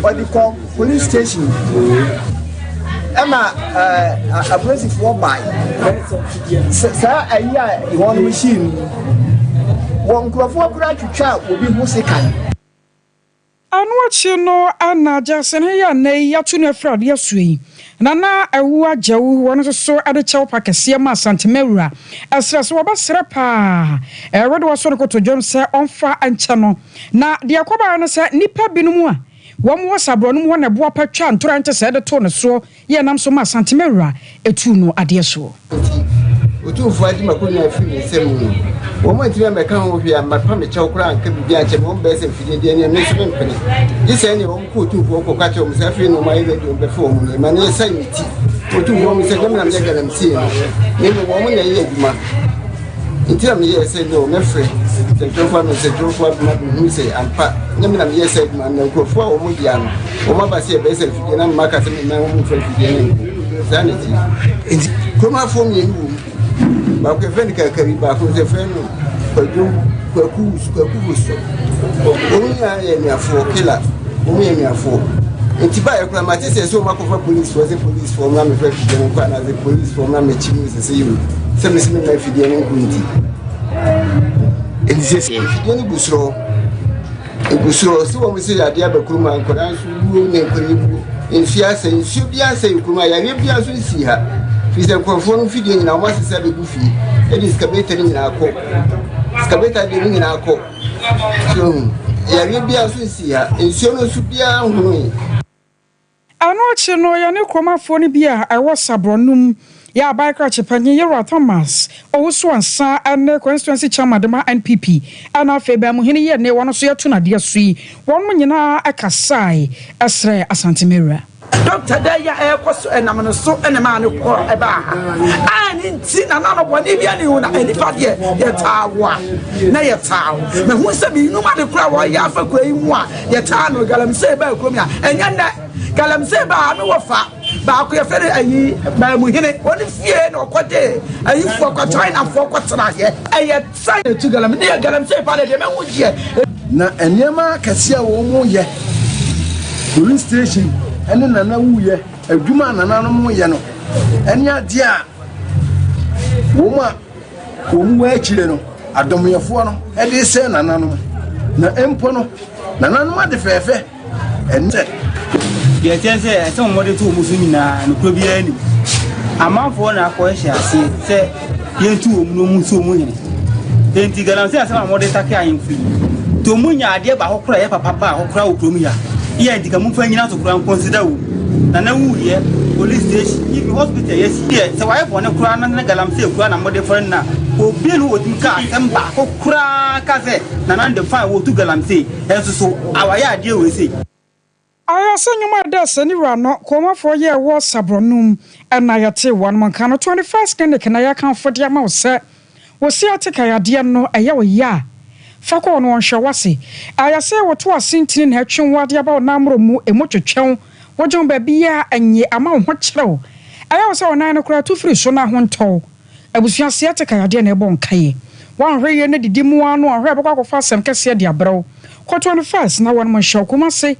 P: wɔde kɔ Police station ɛma ɛɛ apolisifoɔ bae. Saa ayi a wɔn hyii no, wɔn nkurɔfoɔ koraa twitwaa obi ho sekan.
A: Ɛno akyi no na Gyasene yi a nnɛ yi yɛato no afiri adeɛ soɔ yi, Nana Awu Agyawu, wɔn nso so de kyɛw pa kɛseɛ maa Asantemawura, ɛsrɛ sɛ wɔbɛsrɛ pa ara de wɔsɔ no kotodwom sɛ ɔmfa nkyɛ no. Na deɛ ɛkɔbaeɛ ne sɛ nnipa binom a wɔn wɔ Saborɔ no mu hɔ na ɛboapa twaa ntorɛnte sɛɛ de too ne soɔ Yɛ nam so ma Asante-Mawura tuu no adeɛ soɔ.
P: Enti Otumfoɔ agye m'akonnwa afiri me nsam yi, wɔn antumi ammɛka ho hwee ammɛpa me kyɛw koraa anka biribi ankyerɛ me, wɔn bɛyɛ sɛ mfidie deɛ neɛ me nso mempene, gye sɛ ɛneɛ wɔn kɔ Otumfoɔ hɔ kɔka kyerɛ wɔn sɛ afei na wɔn ayɛ ready wɔn bɛfa wɔn nneɛma na yɛsan me ti. Otumfoɔ hu sɛ nyɛ me na meyɛ galamsey no, na mmom wɔn na ɛyɛ adwuma. Nti na meyɛɛ sɛ no mɛfrɛ nsɛntwerɛfoɔ ama nsɛntwerɛfoɔ abɛma bɛhunu sɛ ampa nyɛ me na meyɛɛ saa adwuma no, na nkurɔfoɔ a wɔn dea no wɔn aba sɛ yɛbɛyɛ sɛ mfidie na maka sɛ memma wɔn mfa mfidie no nko. Saa na ɛteɛ. Nti kurom afoɔ mmienu wɔ mu, baako yɛfrɛ no Kakari, baako nso yɛfrɛ no Kwadwo Kwaku Wusu Kwaku Wusu. Wɔn nyinaa yɛ anuafoɔ, Kela, wɔn yɛ anuafoɔ. Nti baeɛ koraa mate sɛ sɛ wɔn akɔfa polisifoɔ sɛ polisifoɔ mmra mmefa afidie no nkɔ anaasɛ polisifoɔ mmra mmɛkye mu sɛ sɛ yɛ o sɛ mesi mema afidie no nko nti.
L: Nti sɛ sɛ
P: afidie no gu soro hɔ egu soro hɔ sɛ wɔn sɛ yadeɛ aba kurom a nkwadaa nso wuo ne nkwadaa wuo nsuo asɛ nsuo bi asɛ kurom a yareɛ bi nso nsi ha firi sɛ nkurɔfoɔ no mfidie nyinaa wɔn asesa bɛgu fie ɛde skabeta no nyinaa kɔ skabeta deɛ no nyinaa kɔ so yareɛ biara nso nsi ha nsuo no nso biara nhonoe.
A: Ɛno akyi no, yɛne kuromafoɔ no bi a ɛwɔ Saborɔnum, yɛ aban krakye panyin Yewura Thomas Owusu-Ansah ne Constituency Chairman de ma NPP ɛna afei Baamuhene yi ɛne wɔn nso yɛto no adeɛ so yi, wɔnom nyinaa kasae srɛɛ Asante Mawura.
Q: Dɔkta dɛ yi a ɛrekɔ so ɛnam no so na ɛmaa no kɔ ɛbaa ha a ne nti na na no bɔne bi ani ho na nnipa deɛ yɛtaa wo a na yɛtaa wo mahu sɛ menum ade kora a wɔyɛ afa kura yi mu a yɛtaa no galamsey baa kurom a ɛnyɛ nnɛ galamsey baa me wɔ fa baako yɛfrɛ no ayi baamuhene wɔne fie na ɔkɔgye ayifoɔ kɔ chinafoɔ kɔtenaeɛ ɛyɛ sɛ yɛtu galamsey deɛ galamsey pa deɛ mɛhu deɛ.
L: Na nneɛma akɛseɛ a wɔyɛ, police station ne nana wuyɛ, adwuma a nananom yɛ no, ne adeɛ a wɔn a wɔn wɔ akyire no, adɔmyɛfoɔ no de sɛ nananom. Na mpo no, nananom ade fɛɛfɛ. Ɛne sɛ.
R: Deɛ ɛteɛ ne sɛ, ɛsɛ wɔn wɔde to wɔn so nyinaa, nokorɛ biara nnim. Amanfoɔ na akɔ hyɛ aseɛ sɛ yɛntu wɔn na wɔn nsi wɔn hene. Enti galamsey asɛm a wɔde take ahemfo yi, nti wɔn nya adeɛ baako koraa a ɛyɛ papa baako koraa wɔ kurom yi a, yɛ nti ka momfa nnyina so koraa nkɔnsida wɔ mu. Nana wuiɛ, police station, even hospital yɛasi. Deɛ sɛ wayɛ bɔne koraa na na galamsey koraa na mode fɔre no a, obi nni hɔ a ɔtumi ka asɛm baako koraa ka sɛ Nana de fine wɔtu galamsey. Nanso so wayɛ adeɛ wei sei?
A: Ayɛ sɛ nnwom a ɛda sɛ ne wura no, Kuromafoɔ yɛɛ wɔ Saborɔnum na yɛtee wɔnom nka no. 21st Clinic na yɛkamfo de ama wo sɛ wo sciatica yadeɛ no ɛyɛ wo ya a, fa kɔ hɔ na wɔnhwɛ wo ase. Ayɛ sɛ woto ase ntini na ɛtwe wo adeɛ aba wo nan mmorɔ mu, ɛmu twetwe wo, wogye wo baabiara ɛnye ama wo ho kyere wo. Ɛyɛ wo sɛ wo nan no koraa tu firi so na ho ntɔ wo. Abusua sciatica yadeɛ na ɛbɔ nkaeɛ. Woanhwɛ yie na didi mu ara no anhwɛ a ɛbɛkɔ akɔfa asɛm kɛseɛ de abrɛ wo. Kɔ 21st na wɔnom nhyɛ wo. Kumasi,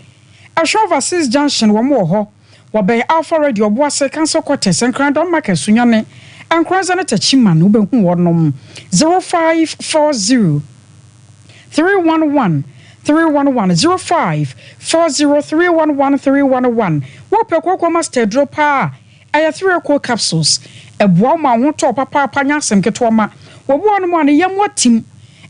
A: Ɛhwɛ Overseas Junction wɔn wɔ hɔ. Wɔbɛn Alpha Radio, Ɔboase, Council Quarters, Nkran Dɔm Market, Sunyani, Nkoranza ne Techiman wobɛhu wɔnom. 0540 311 311 0540 311 311 Wopɛ kooko master aduro paa a, Ɛyɛ Threacoal capsules. Ɛboa wo ma wo ho tɔ wo papaapa nyɛ asɛm ketewa ma obi wɔ hɔnom a ne yam atim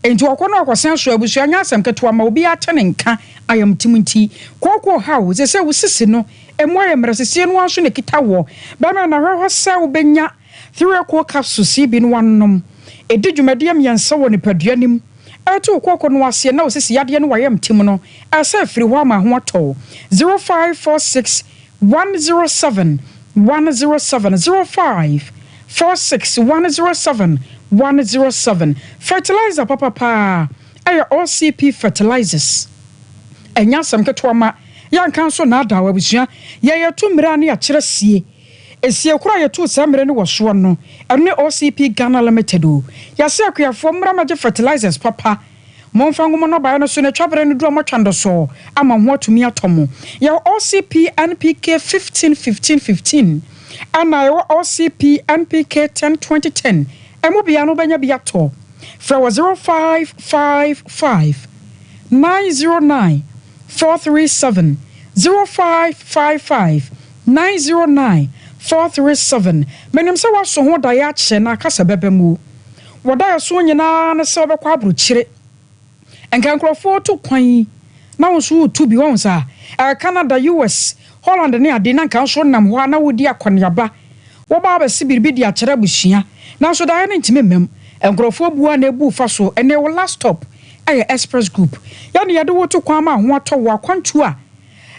A: enti ɔkɔ na ɔkɔsɛn so abusua nyɛ asɛm ketewa ma obiara te ne nka ayamtim nti kooko haw wo sesei wo sisi no emu ayɛ mmerɛ sesie no ara nso na ɛkita woɔ bɛmɛ na hwɛ hɔ sɛ wobɛnya Threacoal capsules yi bi na wanom ɛdi dwumadie mmiɛnsa wɔ nipadua no mu ɛreto wo kooko no aseɛ na wo sisi yadeɛ ne wayamtim no ɛsɛ afiri hɔ ama ho atɔ wo 0546 107 107 05 46 107 107 Fertilizer papa paa ɛyɛ OCP Fertilizers Ɛnyɛ asɛm ketewa ma yɛnka nso nnaadaa wo abusua Yɛn yɛtu mmerɛ a ne yɛakyerɛ sie Esie koro a yɛtuu saa mmerɛ no wɔ soɔ no ɛno ne OCP Ghana Limited o Yɛase akuafoɔ mmra mmɛgye fertilizers papa Momfa ngu mo nnɔbaeɛ no so na twa berɛ no duru a moatwa ndɔsɔɔ ama ho atumi atɔ mo. Yɛwɔ OCP NPK 15 15 15 ɛna yɛwɔ OCP NPK 10 20 10. Ɛmu biara no wobɛnya bi atɔ. Frɛ wɔ 0555 909 437, 0555 909 437. Menim sɛ woaso ho daeɛ akyɛ na aka sɛ ɛbɛba mu. Wɔ daeɛso nyinaa ne sɛ wobɛkɔ abrokyire. Nka nkurɔfoɔ tu kwan yi na wo nso woretu bi, woahu saa? Ɛɛ Canada, US, Holland ne ade na nka nso wonam hɔ a na woredi akɔneaba. Woba abɛse biribi de akyerɛ abusua, nanso daeɛ no ntumi mma mu. Nkurɔfoɔ bu a na ebu fa so. Ɛnnɛ wo last stop yɛ Express Group. Yɛn na yɛde wo to kwan ma ho atɔ wo, akwantuo a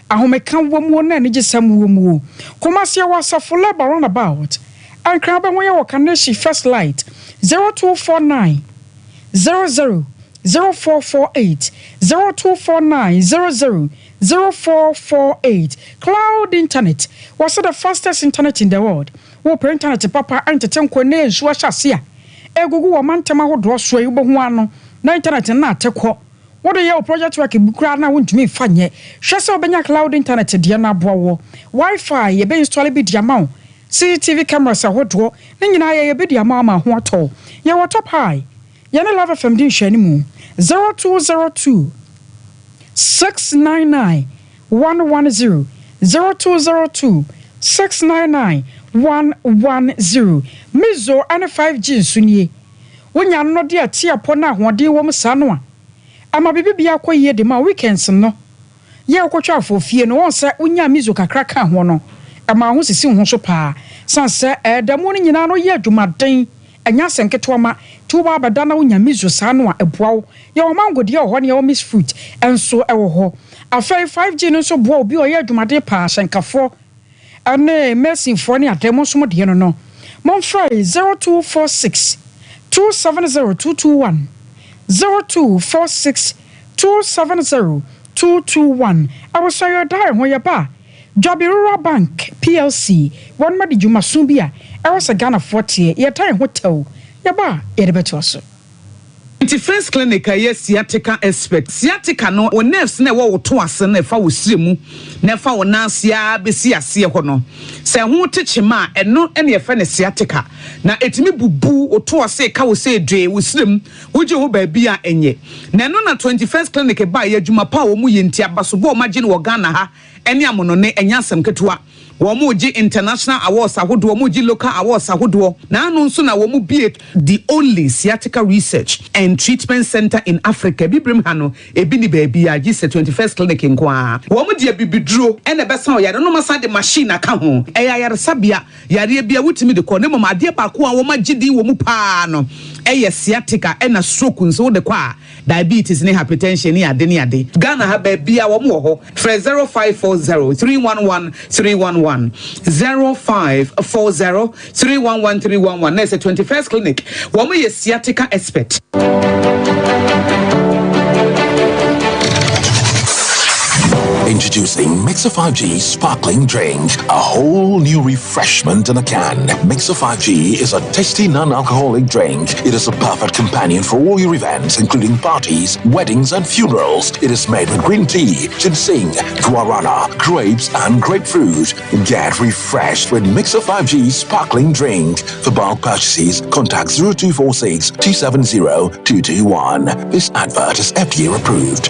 A: ahomeka wɔ muo na anigyesɛm wɔ muo. Kumasi yɛwɔ Asafo Labour Roundabout. Nkran wobɛhu yɛn wɔ Kaneshie First Light, 0249 00 0448, 0249 00 0448 Cloud Internet, wɔse the fastest internet in the world. Wopɛ internet papa ɛntete nko nnɛ nsuo ahyɛ ase a ɛgugu wɔ mantam ahodoɔ soɔ yi wobɛhu ara no na internet no na ate kɔ. Wode yɛ wo project work bi koraa no a wontumi mfa nyɛ. Hwɛ sɛ wobɛnya cloud internet deɛ no aboa woɔ. Wi-Fi yɛbɛ install bi de ama wo. CCTV cameras ahodoɔ ne nyinaa yɛyɛ bi de ama wo ama ho atɔ wo. Yɛwɔ Top High. Yɛne Love FM di nhwɛanimu 0202 699 110, 0202 699 110. Mizo ne 5G nso nie. Wonya nnɔde a tiapɔ na ahoɔden wom saa no a, ɛma biribiara kɔ yie de ma wo. Weekends no, yɛ a wokɔtwa afɔfie no, woahu sɛ wonyaa miso kakra kaa ho no, ɛma wo ho sisi wo ho so paa. Sane sɛ ɛda mu no nyinaa no woyɛ adwumaden, ɛnyɛ asɛm ketewa ma nti woba abɛda na wonya miso saa no a, ɛboa wo. Yɛwɔ mango deɛ wɔ hɔ na yɛwɔ mixed fruit nso wɔ hɔ. Afei 5G no nso boa obi a ɔyɛ adwumaden paa, ahyɛnkafoɔ ne masonfoɔ ne adeɛ, mo nso mo deɛ no no. Momfrɛ 0246 270 221, 0246 270 221. Abusua yɛ ɔda ɛho yɛ ba a, Dwabi Rural Bank PLC wɔnom adi dwumaso bi a ɛwɔ sɛ Ghanafoɔ teɛ, yɛda ɛho tɛw, yɛba a yɛde bɛtoa so.
S: Nti First Clinic a ɛyɛ sciatica expert. Sciatica no, wo nerves no a ɛwɔ wo to ase no ɛfa wo srɛ mu na ɛfa wo nan ase ara bɛsi aseɛ hɔ no, sɛ ɛho te kyema a, ɛno na yɛfrɛ no sciatica. Na ɛtumi bubu wo to ase, ɛka wo sɛ dwee, wo srɛ mu, wogye ho baabi a ɛnyɛ. Na ɛno na 21st Clinic baeɛ, adwuma pa a wɔyɛ nti, abasobɔ a wɔagye no wɔ Ghana ha ne amonone, ɛnyɛ asɛm ketewa. Wɔregye international awards ahodoɔ, wɔregye local awards ahodoɔ, na ano nso na wɔbue the only sciatica research and treatment centre in Africa. Abibirem ha no, ebi nni baabiara gye sɛ 21st Clinic nko ara. Wɔde abibiduro na ɛbɛsa ɔyare no na wɔasan de machine aka ho. Ɛyɛ ayaresabea, yareɛ biara wotumi de kɔ, na mmom adeɛ baako a wɔagye din wɔ mu pa ara no yɛ sciatica ɛna stroke nso wode kɔ a, Diabetes ne hypertension ne ade ne ade. Ghana ha baabiaa wɔn wɔ hɔ. Frɛ 0540 311 311, 0540 311 311 na ɛsɛ 21st clinic. Wɔn yɛ sciatica expert.
T: Introducing Mixer 5G Sparkling Drink, a whole new refreshment in a can. Mixer 5G is a tasty non-alcoholic drink. It is a perfect companion for all your events, including parties, weddings, and funerals. It is made with green tea, ginseng, guarana, grapes, and grapefruit. Get refreshed with Mixer 5G Sparkling Drink. For bulk purchases, contact 0246 270 221. This advert is FDA approved.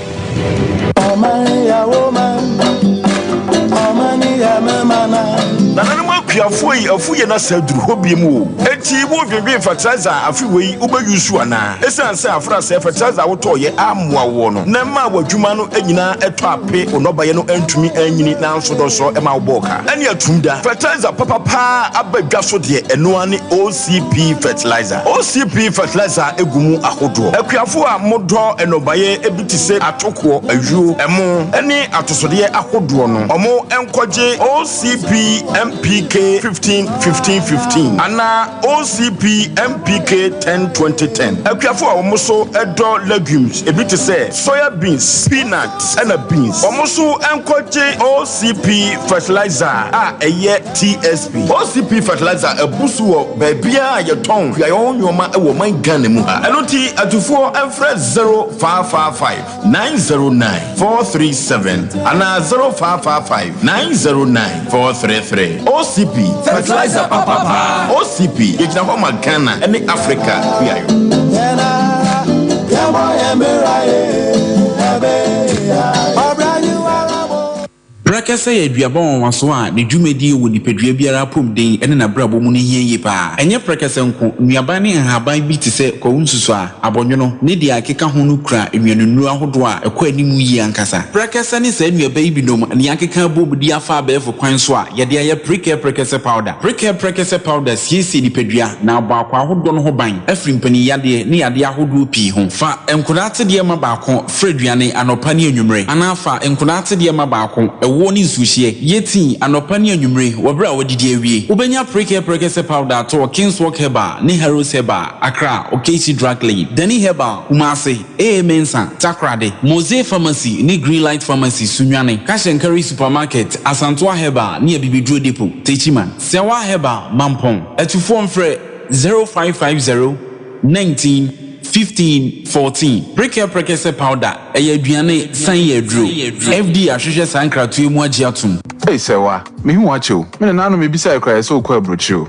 E: Nananom akuafoɔ yi afu yɛn asa aduru hɔ biom o. Enti wo dwendwen fertilizer a afe wei wo bɛ use anaa? Esiane sɛ afra sɛɛ fertilizer a wo tɔɔ yɛ ammoa woɔ no na ɛmaa w'adwuma no nyinaa ɛtɔ ape wo nnɔbaeɛ no antumi anyini nanso dɔsɔ ɛma wo bɔɔ ka ɛne atum da. Fertilizer papa paa aba dwa so deɛ ɛno ara ne OCP fertilizer. OCP fertilizer gu mu ahodoɔ. Akuafoɔ a mo dɔ nnɔbaeɛ bi te sɛ atokoɔ, ayuo, ɛmo ne atosodeɛ ahodoɔ no ɔmo nkɔgye OCP MPK 15 15 15 anaa OCP MPK 10 20 10. Akuafoɔ a wɔn nso dɔ legumes ebi te sɛ soya beans, peanut ɛna beans wɔn nso nkɔgye OCP fertilizer a ɛyɛ TSP. OCP fertilizer abu so wɔ baabiara a yɛtɔn kuayɔ ho nnoɔma wɔ ɔman Ghana mu ha. Ɛno nti atufoɔ mfrɛ 0555 909 437 anaa 0555 909 433. OCP, fertilizer papa paa. OCP, yɛgyina hɔ ma Ghana ne Africa kuayɔ.
U: Prɛkɛsɛ yɛ aduaba nwanwaso a ne dwumadie wɔ nipadua biara apɔmuden ne n'abrabɔ mu no hia yie paa. Ɛnyɛ prɛkɛsɛ nko, nnuaban ne nhaban bi te sɛ kwawu nsusuaa, abɔnwono, ne deɛ ɛkeka ho no kura nnuanennuro ahodoɔ a ɛkɔ anim yie ankasa. Prɛkɛsɛ ne saa nnuaba yi binom na yɛakeka abom de afa abɛɛfo kwan so a yɛde ayɛ Prekɛ Prɛkɛsɛ Powder. Prekɛ Prɛkɛsɛ Powder siesie nipadua na abɔ akwaa ahodoɔ no ho ban afiri mpaninyadeɛ ne yadeɛ ahodoɔ pii ho. Fa nkwadaa atedeɛ ma baako fra aduane anɔpa ne anwummere anaa fa nkwadaa atedeɛ ma baako ɛwoɔ ne nsuohyeɛ yɛ tii anɔpa ne anwummere wɔ berɛ a woadidi awie. Wobɛnya Prekɛ Prɛkɛsɛ Powder atɔ wɔ Kingswalk Herbal ne Harrows Herbal, Accra, Okaishie Drug Lane, Dani Herbal, Kumasi, AA Mensah, Takoradi, Mose Pharmacy ne Greenlight Pharmacy, Sunyani, Cash and Carry Supermarket, Asantoa Herbal ne Abibiduro Depot, Techiman, Sɛwa Herbal, Mampong. Atufoɔ mfrɛ 0550 19 15 14. Prekɛ Prɛkɛsɛ Powder, ɛyɛ aduane, san yɛ aduro. FDA ahwehwɛ saa nkratoɔ yi mu agye atom.
V: Ei Sɛwa, mehu wo akyɛ o. Me nana no mebisae koraa yɛ sɛ wokɔ aburokyire o.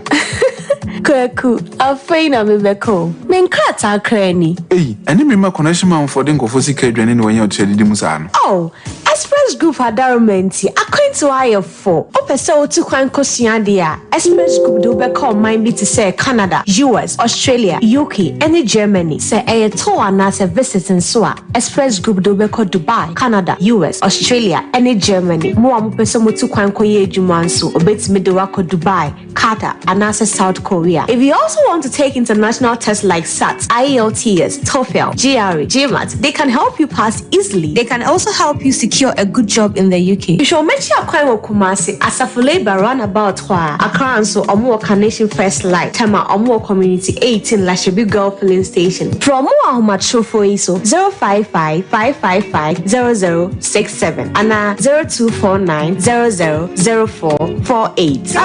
W: Kwaku, afei na mebɛka o. Me nkrataa koraa ni.
V: Ei, ɛne me mma connection manfoɔ de nkurɔfoɔ sika adwane na wɔanya ɔtua didi mu saa no.
W: Oh, Express Group adaworoma nti, akwantuo ayɛ fo. Wopɛ sɛ wotu kwan kɔsua adeɛ a, Express Group de wo bɛkɔ ɔman bi te sɛ Canada, US, Australia, UK, ne Germany. Sɛ ɛyɛ tour anaasɛ visit nso a, Express Group de wo bɛkɔ Dubai, Canada, US, Australia, ne Germany. Mo a mopɛ sɛ motu kwan kɔyɛ adwuma nso, wɔbɛtumi de wo akɔ Dubai, Qatar, anaasɛ South Korea. If you also want to take international tests like SAT, IELTS, TOEFL, GRE, GMAT, they can help you pass easily. They can also help you secure a good job in the UK. Hwehwɛ wɔn akyi akwan wɔ Kumasi, Asafo Labour Runabout hɔ a. Accra nso, wɔn wɔ Carnation First Light, Tema, wɔn wɔ Community 18 Lashibi Girl Filling Station. Frɛ wɔn wɔ ahomatorofo yi so, 055 555 0067 anaa 0249 000448.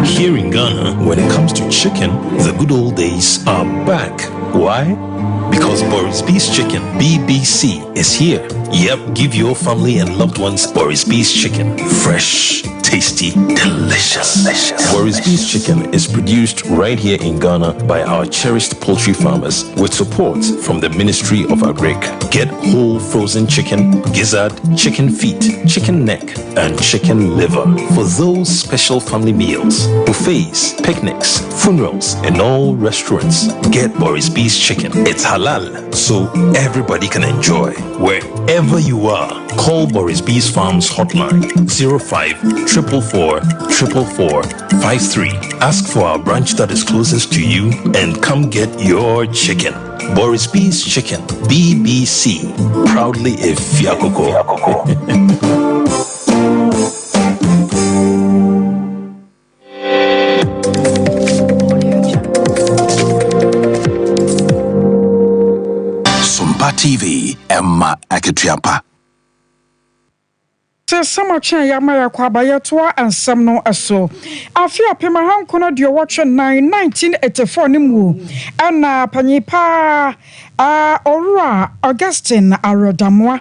X: Here in Ghana, when it comes to chicken, the good old days are back. Why? Because Boris B's Chicken, BBC, is here. Yep, give your family and loved ones Boris B's Chicken. Fresh, tasty, delicious. delicious. Boris B's Chicken is produced right here in Ghana by our cherished poultry farmers with support from the Ministry of Agric. Get whole frozen chicken, gizzard, chicken feet, chicken neck, and chicken liver for those special family meals, buffets, picnics, funerals, and all restaurants. Get Boris B's Chicken. It's halal, so everybody can enjoy. Wherever you are, call Boris B's Farms hotline 05 444 444 53. Ask for our branch that is closest to you and come get your chicken. Boris B's Chicken, BBC. Proudly a Fiakoko.
T: Sompa TV, Emma Akatua
A: Te sɛ matwɛn yɛ ama yɛakɔ aba yɛtoa nsɛm no so. Afe 1984, 1984 no mu na panyin paa Owura Augustine Awerɛdamoa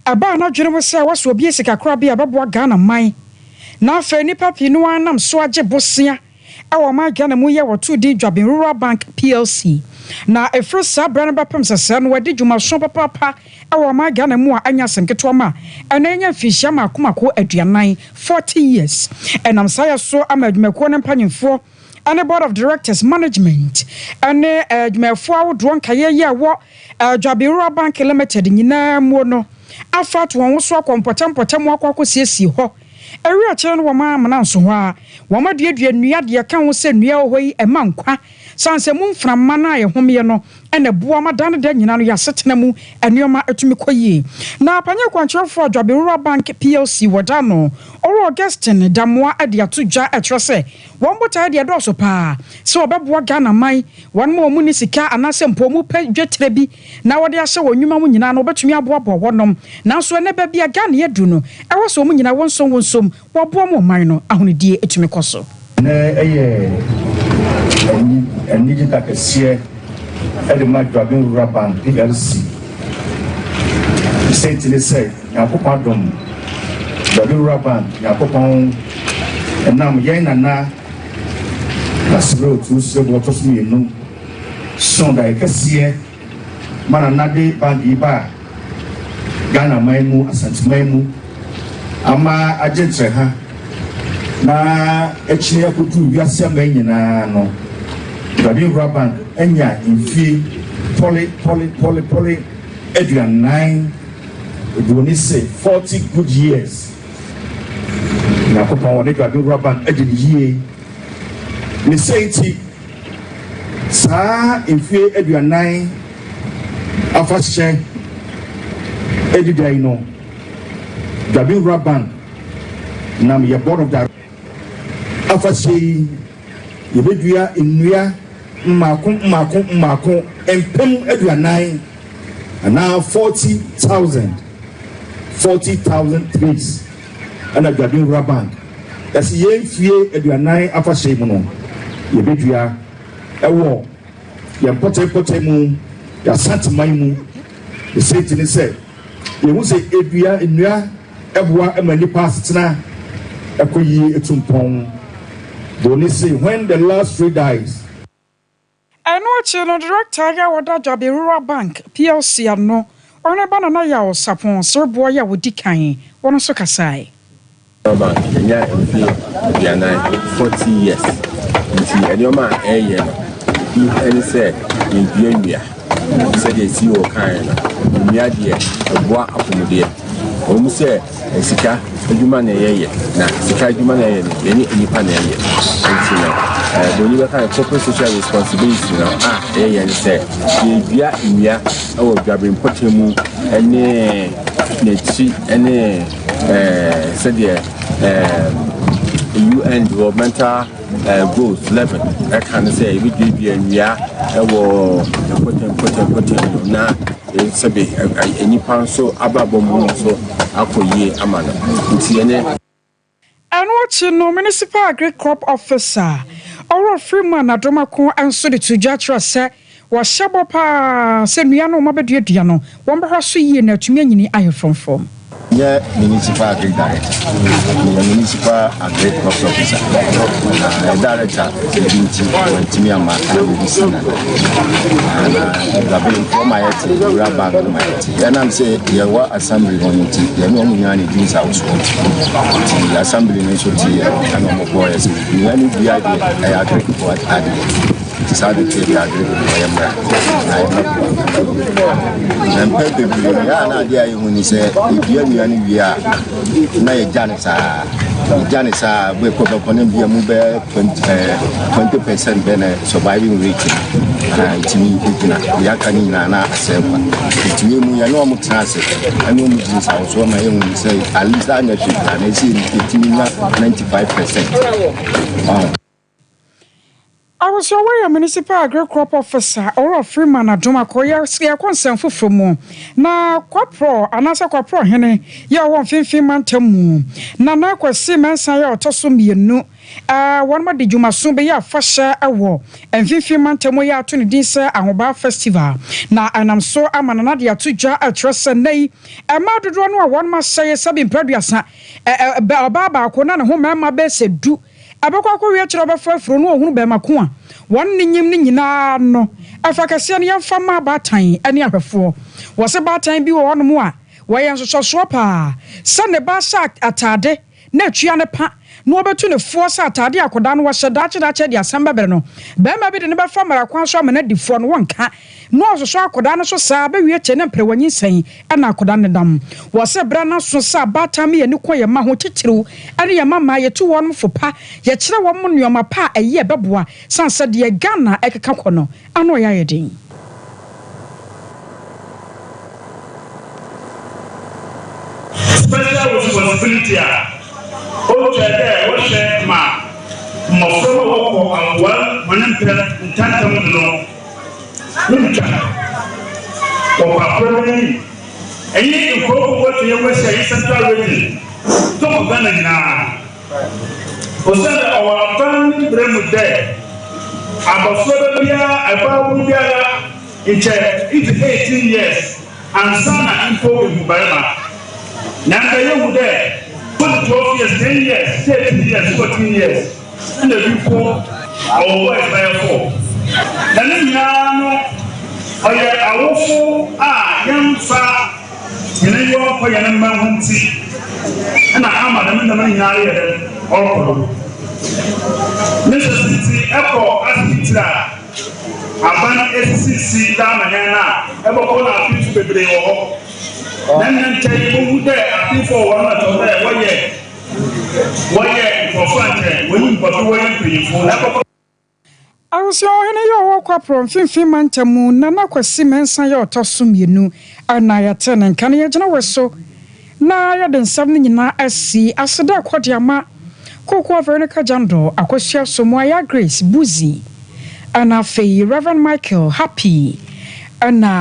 A: ɛbaa n'adwene mu sɛ ɛwɔ sɛ obue sikakorabea a ɛbɛboa Ghana man na afei nnipa pii no ara nam so agye bosea wɔ ɔman Ghana mu yi a wɔtoo din Dwabin Rural Bank PLC. Na ɛfiri saa berɛ no bɛpem sɛsɛɛ no wɔadi dwumason papaapa wɔ ɔman Ghana mu a ɛnyɛ asɛm ketewa ma ɛnnɛ yɛanya mfinhyia mmaako mmaako aduanan, 40 years. Ɛnam saa yɛ so ama adwumakuo no mpanyimfoɔ ne Board of Directors, Management ne adwumayɛfoɔ ahodoɔ nkaeɛ yi a ɛwɔ Dwabin Rural Bank Limited nyinaa muo no afa ato wɔn ho so akɔ mpɔtam mpɔtam akɔ akɔsiesie hɔ. Ɛwiri akyire no wɔn amena nso hɔ ara wɔaduadua nnua deɛ ɛka ho sɛ nnua ɛwɔ hɔ yi ɛma nkwa sane sɛ mu mframa no a yɛhomeɛ no na ɛboa ma da ne da nyinaa no yɛn asetena mu nneɛma tumi kɔ yie. Na Panyin Kwankyerɛfoɔ Dwabe Rural Bank PLC wɔ da no, Owura Augustine Damoah de ato dwa kyerɛ sɛ wɔn botaeɛ deɛ ɛdɔɔso paa sɛ wɔbɛboa Ghana man, wɔn a wɔn nni sika anaasɛ mpo wɔn pɛ dwetire bi na wɔde ahyɛ wɔn nnwuma mu nyinaa no wɔbɛtumi aboaboa wɔnom. Nanso ɛnnɛ baabi a Ghana adu no, ɛwɔ sɛ wɔn nyinaa wɔnsom wɔnsom Wɔboa ma ɔman no ahonidie tumi kɔ so.
Y: Ɛnnɛ yɛ anigye da kɛseɛ de ma Dwaben Rural Bank PLC. Ne sɛnti ne sɛ Nyankopɔn adom Dwaben Rural Bank Nyankopɔn nam yɛn nana Dasebere Otuo Sereboɔ ɔtɔ so mmienu so daeɛ kɛseɛ ma nana de bank yi baa Ghana man mu, Asanteman mu. ama agye ntrɛha na akyini akodu wiase aman nyinaa no, Dwaben Rural Bank anya mfie pɔle pɔle pɔle pɔle aduanan, oburoni se 40 good years. Nyankopɔn ɔne Dwaben Rural Bank adi no yie. Ne sei nti, saa mfie 40 afahyɛ adida yi no, Dwaben Rural Bank nam yɛ Board of Directors afahyɛ yi, yɛbɛdua nnua mmaako mmaako mmaako 40,000 anaa 40,000, 40,000 trees ɛna Dwaben Rural Bank yɛse yɛn mfie 40 afahyɛ yi mu no yɛbɛdua ɛwɔ yɛn mpɔtɛmpɔtɛ mu, yɛasanteman mu. Ɛsɛ ne sɛ yɛhu sɛ edua nnua ɛboa ma nipa asetena ɛkɔ yie etu mpɔn. Broni se when the last tree dies.
A: Ɛno akyi no, director a wɔda Dwaben Rural Bank PLC ano, ɔno ba Nana Yaw Sapon Sereboɔ yi a wɔdi kan, wɔn nso kasae.
B: Bank yɛnya mfie 40, 40 years, nti nneɛma a ɛyɛ no bi ɛne sɛ yɛdua nnua. Sɛdeɛ CEO kaeɛ no, nnua deɛ ɛboa apɔmudeɛ. Wɔn mu sɛ sika adwuma na ɛyɛyɛ, na sika adwuma na ɛyɛ no, yɛne nnipa na ɛyɛ. Nti no broni bɛka no corporate social responsibility no a ɛyɛyɛ ne sɛ yɛdua nnua ɛwɔ Dwaben mpɔtam mu ɛne n'akyi ɛne sɛdeɛ UN developmental goals 11 ɛka no sɛ yɛbɛduadua nnua ɛwɔ mpɔtam mpɔtam mpɔtam no, na sɛbe nnipa nso abrabɔ mu nso akɔ yie ama no. Nti ɛne
A: Ɛno akyi no, Municipal Agri Crop Officer ɔwɔ Freeman Adomako nso de to dwa kyerɛ sɛ wɔhyɛ bɔ paa sɛ nnua no wɔn abɛduadua no, wɔn bɛhwɛ so yie na atumi anyini ayɛ frɔmfrɔm.
B: Nyɛ municipal agri director, meyɛ municipal agri crops officer, na director ebi nti wantumi ama ɛna bɛbi si nana na Dwabenfoɔ ma yɛte Rural Bank no ma yɛte. Ɛnam sɛ yɛwɔ assembly hɔ no nti, yɛne ɔmo nyinaa ne di nsawosoɔ, nti assembly no nso te yɛ ɛna ɔmo bɔɔ yɛ sɛ nnua no dua deɛ ɛyɛ agrikfoɔ adeɛ, nti saa de teɛ deɛ agrikfoɔ yɛ mmra na yɛmɛboa. Na mpɛ bebree no yɛa na adeɛ a yɛhu ni sɛ yɛdua nnua no wie a, na yɛgya ne saa, yɛgya ne saa bɛkɔ bɛkɔ no bia mu bɛyɛ 20% bɛ na surviving rate no na ɛtumi gyina. Deɛ aka no nyinaa na asɛe kwa. Nti wei mu yɛne ɔmo tena ase ɛne ɔmo di nsawosoɔ ma yɛhu sɛ at least anyɛ hwee koraa na ɛsɛ yɛtumi nya 95%.
A: Abusua wɔyɛ Municipal Agri Crop Officer ɔwɔ Freeman Adomako. Yɛkɔ nsɛm foforɔ mu na Kwaporɔ anaasɛ Kwaporɔ hene yɛ ɔwɔ Mfimfini mantam mu, Nana Kwasi Mɛnsa yɛ ɔtɔ so mmienu, wɔn ma de dwumaso bɛyɛ afahyɛ wɔ Mfimfini mantam yɛ ato ne din sɛ Ahobaa Festival, na ɛnam so ama Nana de ato dwa ɛkyerɛ sɛ nnɛ yi mmaa dodoɔ no a wɔn asɛe sɛbi mprɛduasa, ɔbaa baako na ne ho mmarima bɛyɛ sɛ 10 ɛbɛkɔ akɔwie kyerɛ ɔbɛfa afuro no ɔhunu bɛrima ko a wɔn ne nyim no nyinaa no. Ɛfa kɛseɛ no yɛmfa ma baatan ne ahwɛfoɔ. Wɔsɛ baatan bi wɔ hɔnom a wɔyɛ nsosɔsoɔ paa sɛ ne ba hyɛ atade na atua ne pa na wɔbɛtu ne foɔ sɛ atade akɔdaa no wɔhyɛ daakye daakye de asɛm bɛbrɛ no. Bɛrima bi de ne bɛfa mmara kwan so ama no adi foɔ no, wɔnka na ɔsosɔ akɔdaa no so saa bɛwie kyɛ ne mprɛ wanyinsɛn ɛna akɔdaa no dam. Wɔsɛ berɛ no so sɛ abaatan mi yɛne kɔ yɛn ma ho titiriw ɛne yɛn mama yɛtu wɔn fo pa, yɛkyerɛ wɔn nneɛma pa a ɛyɛ ɛbɛboa san sɛ deɛ Ghana ɛkeka kɔ no ano ɔyɛ ayɛ den.
C: Special responsibility a ɔtwa dɛ wɔhwɛ ma mmɔfra a wɔkɔ awowa hɔn mpɛ ntɛmntɛm do no wontwa wɔ aporɔ n'enyim. Ɛnye nkurɔfo wɔatwa yɛn ho ahyia yi, Central Region tɔkɔ Ghana nyinaa, osiandɛ ɔwɔ aban ne mbrɛ mu dɛ abɔfraba biara, abaabun biara nkyɛ idzi 18 years ansa na mpo ehu barima. Na ndɛ yehu dɛ wodzi 12 years, 10 years, 13 years, 14 years, ɛna bi mpo ɔwɔ boys bɛyɛ four. Na ne nyinaa no ɔyɛ awofo a yɛmfa yɛn aniwa nkɔ yɛn mma ho nti. Na ama dɛm ndzɛmba no nyina reyɛ dɛn, ɔrokɔ do. Ne nhwɛso ntsi, ekɔ asipitsi a aban esisisi dze ama hɛn no a, ebɔkɔ na apemfo beberee wɔ hɔ. Na nna nkyɛ ibohu dɛ apemfo a wɔwɔ hɔ no na kyerɛ dɛ wɔyɛ wɔyɛ nkorɔfo a nkyɛ wonyim bɔto wɔyɛ mpanyimfo. Ebɔkɔ.
A: Abusua ɔhene yi a ɔwɔ Kwaprɔ mfimfini mantam mu, Nana Kwasi Mensah yɛ ɔtɔ so mmienu na yɛte ne nka no. Yɛgyina wɔ so na yɛde nsɛm no nyinaa asi aseda kɔ de ama Kokoa Veronica Jandor, Akosua Somoaya Grace Buzi, ɛna afei Rev. Michael Happy ɛna.